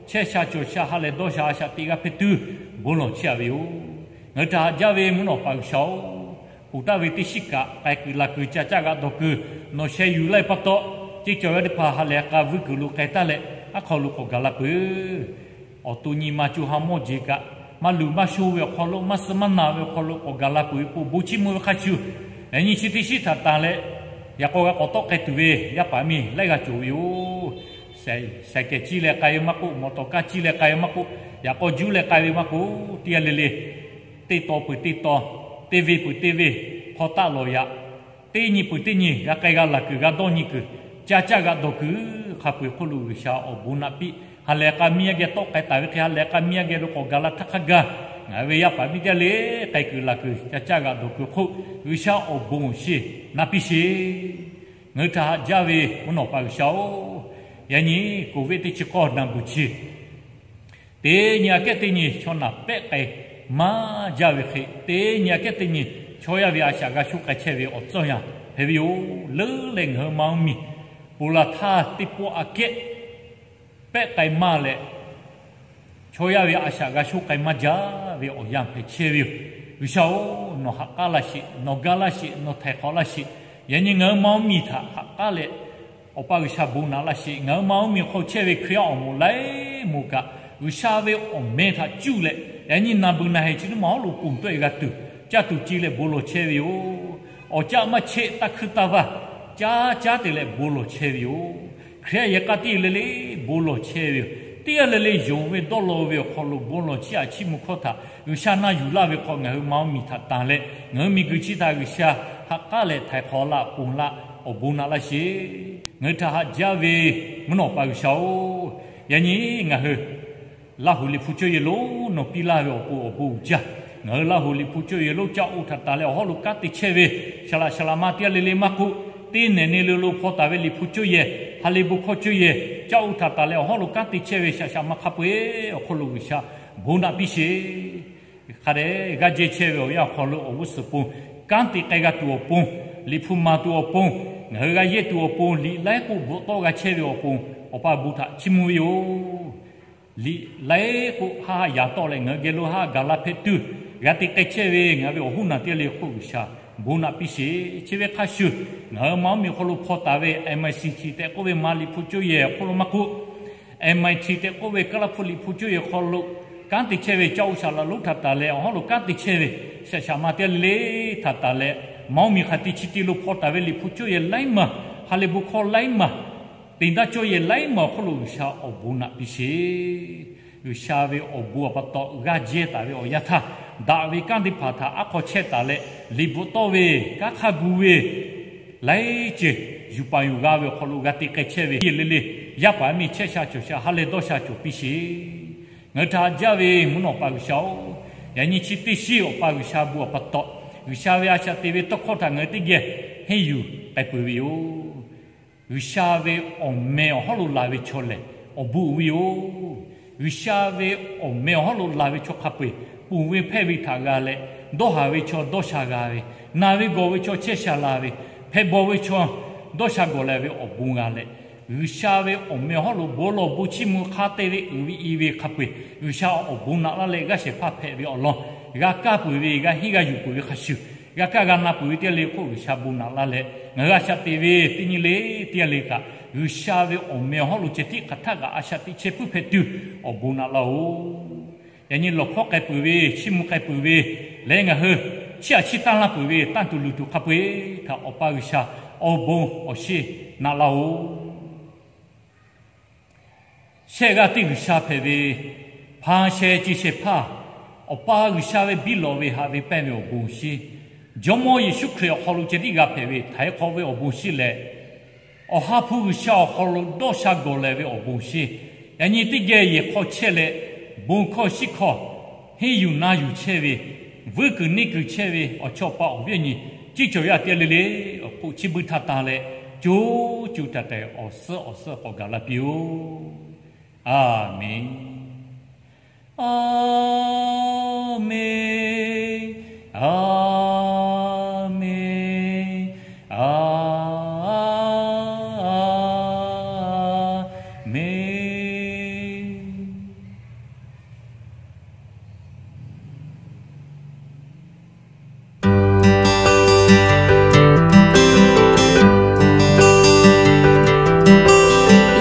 chehˇ sha cawˬ sha ha lehˬ dawˇ sha a shaꞈ teꞈ g'aˇ hpehꞈ tuˬ bon lawˬ chiˇ aꞈ ve yoˬ. Ngaˬ hui htaꞈ haꞈ jaˇ ve mvuhˇ naw Awˬ pa G'uiˬsha-oˬ, ponˬ taˍ ve teˇ shiˉ kaꞈ k'ai kuiˬ laˬ kuiˬ ca caˇ g'aꞈ dawˬ kuiˬ nawˬ sheh yuˬ laˇ ve pa taw, ceˇ cawˬ yaˇ teˇ hpaˍ ha lehˬ k'a vuiˇ kuiˬ lo k'ai taˍ leh aˉ hk'aw lo k'awꞈ gaˬ la peuˬ. Awˬ to nyi ma co ha mawˇ jeˬ kaꞈ maˇ luˬ maˇ sho ve awˬ hk'aw lo, maˇ suh maˇ naˬ ve awˬ hk'aw lo k'awꞈ gaˬ la peuˬ ve k'o, bon chiˇ mvuh ve hk'a shuˍ, yaꞈ nyi chi teˇ shiˉ htaꞈ tanˬ leh yaꞈ k'aw g'a k'awꞈ tawˆ k'ai tuˬ ve yaˇ paˍ miˇ laiˉ g'aˇ cawˬ ve yoˬ. Saiˍ kehˬ ciˇ leh k'ai ve maˇ k'oˆ, mawˬ tawˍ kaˇ ciˇ leh k'ai ve maˇ k'oˆ, yaꞈ k'aw juˇ leh k'ai ve maˇ k'oˆ, teˇ g'aˇ le le teˇ taw peuˬ teˇ taw, teˇ venˇ peuˬ teˇ venˇ hk'aw taˆ lawˬ yaꞈ, teˇ nyi peuˬ teˇ nyi g'a k'ai g'a laˬ kuiˬ g'a dawˇ nyi kuiˬ, ca caˇ g'aꞈ dawˬ kuiˬ hk'a peu-eˬ hk'oˆ lo G'uiˬsha awˬ bon naꞈ piˇ. Ha lehˬ k'a miˇ yaˇ geh tawˆ k'ai taˍ ve hk'e ha lehˬ k'a miˇ yaˇ geh lo k'awꞈ gaˬ la htaˇ hk'a gaˬ, ngaˬ hui ve yaˇ paˍ miˇ teˇ g'aˇ le k'ai kuiˬ laˬ kuiˬ ca caˇ g'aꞈ dawˬ kuiˬ hk'oˆ G'uiˬsha awˬ bon awˬ shiˍ naꞈ piˇ sheˍ. Ngaˬ hui htaꞈ haꞈ jaˇ ve mvuhˇ naw Awˬ pa G'uiˬsha-oˬ, yaꞈ nyi Covid teˇ chi k'awˇ naˬ beuˬ chi teˇ nyi aꞈ kehˉ teˇ nyi chaw naˬ pehˆ k'ai maˇ jaˇ ve hk'e, teˇ nyi aꞈ kehˉ teˇ nyi chaw yaˇ ve a shaꞈ g'a sho k'ai chehˇ ve awˬ tcuhˇ yanˇ hpehꞈ ve yoˬ. Leuˉ leh ngaˬ hui ma oˇ miˬ ponˬ laˬ htaˇ teˇ pawˆ aꞈ kehˉ pehˆ k'ai maˇ leh, chaw yaˇ ve a shaꞈ g'a sho k'ai maˇ jaˇ ve awˬ yanˇ hpehꞈ chehˇ ve yoˬ. G'uiˬsha-oˬ, nawˬ ha k'aˉ laˇ sheˍ, nawˬ ga laˇ sheˍ, nawˬ htaiˍ hk'awꞈ laˇ sheˍ. Yaꞈ nyi ngaˬ hui ma oˇ miˬ htaꞈ ha k'aˉ leh, Awˬ pa G'uiˬsha bon naꞈ laˇ sheˍ. Ngaˬ hui ma oˇ miˬ hk'aw chehˇ ve Hkriꞈ yaˇ awˬ moˍ laiˉ moˍ kaꞈ, G'uiˬsha ve awˬ meh htaꞈ cuˇ leh yaꞈ nyi naˬ beuˬ naˬ hehˬ chi teˇ maˬ hawˉ lo ponˬ tawˆ e g'a tuˬ, caˇ tuˬ ci leh bon lawˬ chehˇ ve yoˬ. Awˬ caˆ maˇ cheˆ, taˇ hkuiˇ taˇ vaˇ caˇ caˇ te leh bon lawˬ chehˇ ve yoˬ. Hkriꞈ yaˇ yehˬ k'a teˇ g'aˇ le le bon lawˬ chehˇ ve yoˬ. Teˇ g'aˇ le le yonˍ ve dawˇ law ve awˬ hk'aw lo bon lawˬ chiˇ aꞈ chiˇ mvuh hkawˇ htaꞈ G'uiˬsha na yuˬ laˇ ve hk'aw ngaˬ hui ma oˇ miˬ htaꞈ tanˬ leh, ngaˬ hui miˬguiˬ chi htaꞈ G'uiˬsha ha k'aˉ leh htaiˍ hk'awꞈ laˇ, ponˬ laˇ, awˬ bon naꞈ laˇ sheˍ. Ngaˬ hui htaꞈ haꞈ jaˇ ve mvuhˇ naw Awˬ pa G'uiˬsha-oˬ, yaꞈ nyi ngaˬ hui Laˇ huˍ liꞈ hpu cawˇ yehˬ lonˉ nawˬ piˇ laˇ ve awˬ pon awˬ bon uiˍ jaˇ. Ngaˬ hui Laˇ huˍ liꞈ hpu cawˇ yehˬ lonˉ caˇ oˇ htaꞈ tanˬ leh awˬ hawˉ lo kanˉ te chehˇ ve, saˍ laꞈ saˍ laꞈ ma teˇ g'aˇ le le maˇ k'oˆ, teˇ nehˬ ne le lo hpaw taˍ ve liꞈ hpu cawˇ yehˬ, ha lehˬ bon hkawˇ cawˇ yehˬ caˇ oˇ htaꞈ tanˬ leh awˬ hawˉ lo kanˉ te chehˇ ve shaꞈ shaꞈ ma hk'a peu-eˬ awˬ hk'aw lo G'uiˬsha bon naꞈ piˇ sheˍ. Hk'a dehꞈ g'aˇ jehˇ chehˇ ve awˬ yanˇ awˬ hk'aw lo awˬ g'uˇ suhˍ pon kanˉ te k'ai g'a tuˬ awˬ pon, liꞈ hpu maˍ tuˬ awˬ pon, ngaˬ hui g'a yehˇ tuˬ awˬ pon, liꞈ laiˉ k'oˆ bvuhꞈ tawˆ g'a chehˇ ve awˬ pon, Awˬ pa bon htaꞈ chiˇ mvuh ve yoˬ. Liꞈ laiˉ k'oˆ haˉ haˉ yaꞈ tawˆ leh ngaˬ hui geh lo haˉ gaˬ la hpehꞈ tuˬ, g'a te k'ai chehˇ ve ngaˬ hui ve awˬ hoˉ naˬ teˇ g'aˇ le hk'oˆ G'uiˬsha bon naꞈ piˇ sheˍ. Chi ve hk'a shuˍ, ngaˬ hui ma oˇ miˬ hk'aw lo hpaw taˍ ve MICT tehꞈ k'oˆ ve ma liꞈ hpu cawˇ yehˬ awˬ hk'aw lo maˇ k'oˆ, MIT tehꞈ k'oˆ ve Kaˇlaˇ hpu liꞈ hpu cawˇ yehˬ hk'aw lo kanˉ te chehˇ ve caˇ oˇ shaˍ laꞈ lonˉ htaꞈ tanˬ leh awˬ hawˉ lo kanˉ te chehˇ ve shaꞈ shaꞈ ma teˇ g'aˇ le le htaꞈ tanˬ leh, ma oˇ miˬ hk'aˬ te chi te lo hpaw taˍ ve liꞈ hpu cawˇ yehˬ laiˉ maˬ, ha lehˬ bon hkawˇ laiˉ maˬ, teꞈ daˇ cawˇ yehˬ laiˉ maˬ awˬ hk'oˆ lo G'uiˬsha awˬ bon naꞈ piˇ sheˍ. G'uiˬsha ve awˬ bon awˬ pa taw g'aˇ jehˇ taˍ ve awˬ yanˇ htaˇ, daꞈ ve kanˉ teˇ hpaˍ htaꞈ aˉ hk'aw chehˇ taˍ leh, liꞈ bvuhꞈ tawˆ ve kanˉ hk'a gu ve laiˉ ceuˬ yuˬ paˍ yuˬ g'a ve awˬ hk'aw lo g'a te k'ai chehˇ ve yehˬ le le, yaˇ paˍ yaˇ miˇ chehˇ sha cawˬ sha ha lehˬ dawˇ sha cawˬ piˇ sheˍ. Ngaˬ hui htaꞈ haꞈ jaˇ ve mvuhˇ naw Awˬ pa G'uiˬsha-oˬ, yaꞈ nyi chi teˇ shiˉ Awˬ pa G'uiˬsha bon awˬ pa taw, G'uiˬsha ve a shaꞈ teꞈ ve tawˇ hkawˇ htaꞈ ngaˬ hui teˇ geh henˇ yuˬ k'ai peuˬ ve yoˬ. G'uiˬsha ve awˬ meh awˬ hawˉ lo laˬ ve chaw lehˬ, awˬ bon uiˍ ve yoˬ. G'uiˬsha ve awˬ meh awˬ hawˉ lo laˬ ve chaw hk'a peu-eˬ, ponˬ ve hpehˇ ve htaꞈ g'a leh, dawˇ haˍ ve chaw dawˇ sha g'a ve, naˬ ve gawˬ ve chaw chehˇ sha la ve, hpehꞈ bawˬ ve chaw dawˇ sha gawˬ leh ve awˬ bon g'a leh, G'uiˬsha ve awˬ meh awˬ hawˉ lo bon lawˬ bon chiˇ mvuh hk'a te ve uiˍ ve i ve hk'a peu-eˬ, G'uiˬsha awˬ bon naꞈ laˇ leh g'aˇ shehˍ hpaˇ hpehꞈ ve awˬ lawn, g'a kaˇ peuˬ ve, g'a henˇ g'a yuˬ peuˬ ve hk'a shuˍ, g'a kaˇ g'a na peuˬ ve teˇ g'aˇ le hk'oˆ G'uiˬsha bon naꞈ laˇ leh, ngaˬ hui a shaꞈ teꞈ ve teˇ nyi le teˇ g'aˇ le kaꞈ, G'uiˬsha ve awˬ meh awˬ hawˉ lo ceh tiˉ hk'aˬ htaˇ kaꞈ a shaꞈ teꞈ chehˇ puiˉ hpehꞈ tuˬ awˬ bon naꞈ laˇ-oˬ. Yaꞈ nyi lawˬ hkawˇ k'ai peuˬ ve, chiˇ mvuh k'ai peuˬ ve lehˬ, ngaˬ hui chiˇ aꞈ chiˇ taˇ laˇ peuˬ ve tanˇ tuˬ luˬ tuˬ hk'a peu-eˬ htaꞈ Awˬ pa G'uiˬsha awˬ bon awˬ shinˉ naꞈ laˇ-oˬ. Shehˆ g'aˇ teˇ G'uiˬsha hpehꞈ ve, hpanˍ shehˍ ceˬ shehˍ hpaˇ, Awˬ pa G'uiˬsha ve biˇ lawꞈ ve haꞈ ve pehnˇ ve awˬ bon awˬ shinˉ, Jawˇmawˇ Yeˍsuˆ Hkriꞈ awˬ hk'aw lo ceh tiˉ g'a hpehꞈ ve htaiˍ hk'awꞈ ve awˬ bon shinˉ leh, Awˬ ha hpu G'uiˬsha awˬ hk'aw lo dawˇ sha gawˬ leh ve awˬ bon shinˉ, yaꞈ nyi teˇ geh yehˬ hk'aw chehˇ leh, bon hkawˇ shiˉ hkawˇ henˇ yuˬ na yuˬ chehˇ ve, vuiˇ kuiˬ neˇ kuiˬ chehˇ ve awˬ chawˇ awˬ pa awˬ viˉ awˬ nyi, ciˇ cawˬ yaˇ teˇ g'aˇ le le awˬ hk'oˆ chi beuꞈ htaˇ taˇ leh, co cuˬ taˍ tehꞈ awˬ suhˉ awˬ suhˉ k'awꞈ gaˬ la piˇ-oˬ. A menˬ. A menˬ. A menˬ. A menˬ.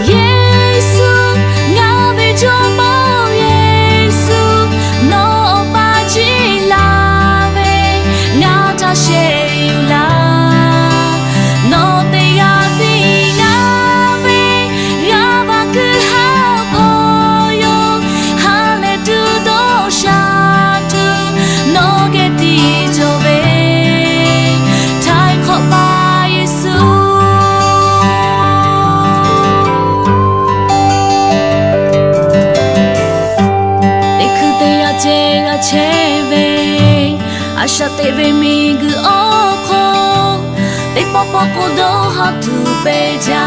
Yeˍsuˆ, ngaˬ ve Jawˇmawˇ Yeˍsuˆ, nawˬ awˬ pa ciˉ laˇ ve, ngaˬ htaꞈ shehˍ yuˬ laˇ. Nawˬ teˇ g'aˇ tiˉ ngaˬ ve g'aˇ va kuiˬ haˉ hpawˇ yoˬ. Ha lehˬ tuˬ dawˇ sha tuˬ nawˬ geh tiˇ cawˬ ve, htaiˍ hk'awꞈ paˍ Yeˍsuˆ. Teˇ hkui teˇ yanˇ ceh g'a chehˇ ve, a shaꞈ teꞈ ve miˬguiˬ awˬ hk'oˆ, teˇ pawˆ pawˆ k'o dawˇ haˍ tuˬ pehˬ jaˇ.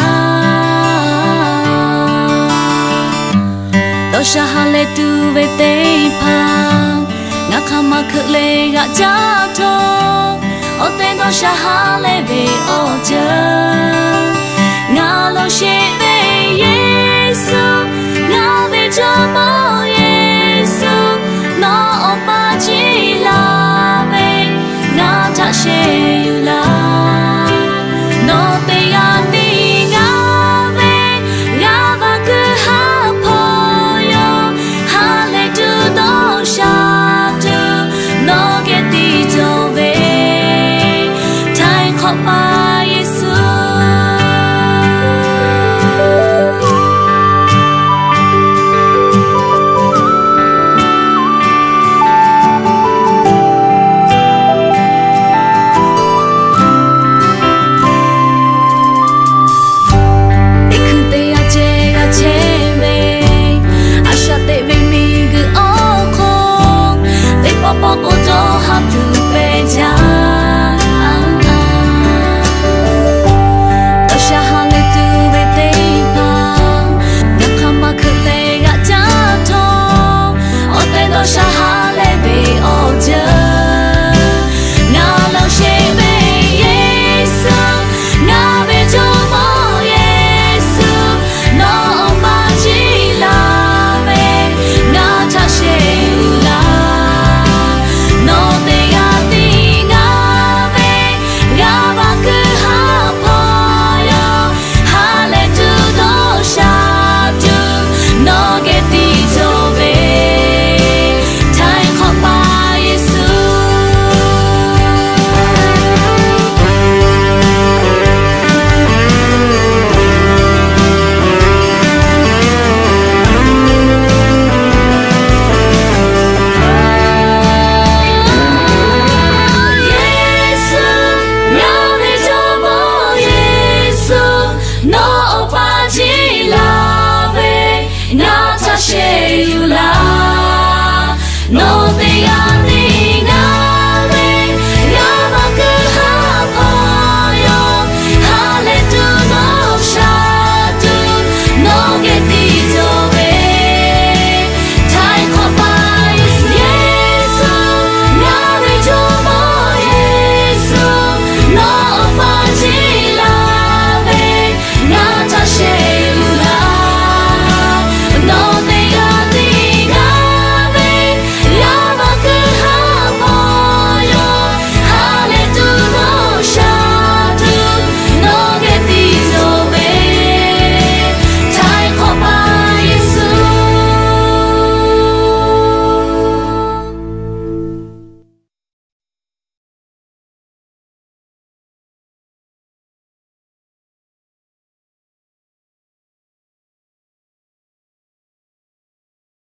Dawˇ sha ha leh tuˬ ve teˇ hpaˍ, ngaˬ hk'aˬ ma hkeuꞈ leh g'aꞈ caˇ htawˇ, awˬ tehˬ dawˇ sha ha leh ve awˬ ceuˬ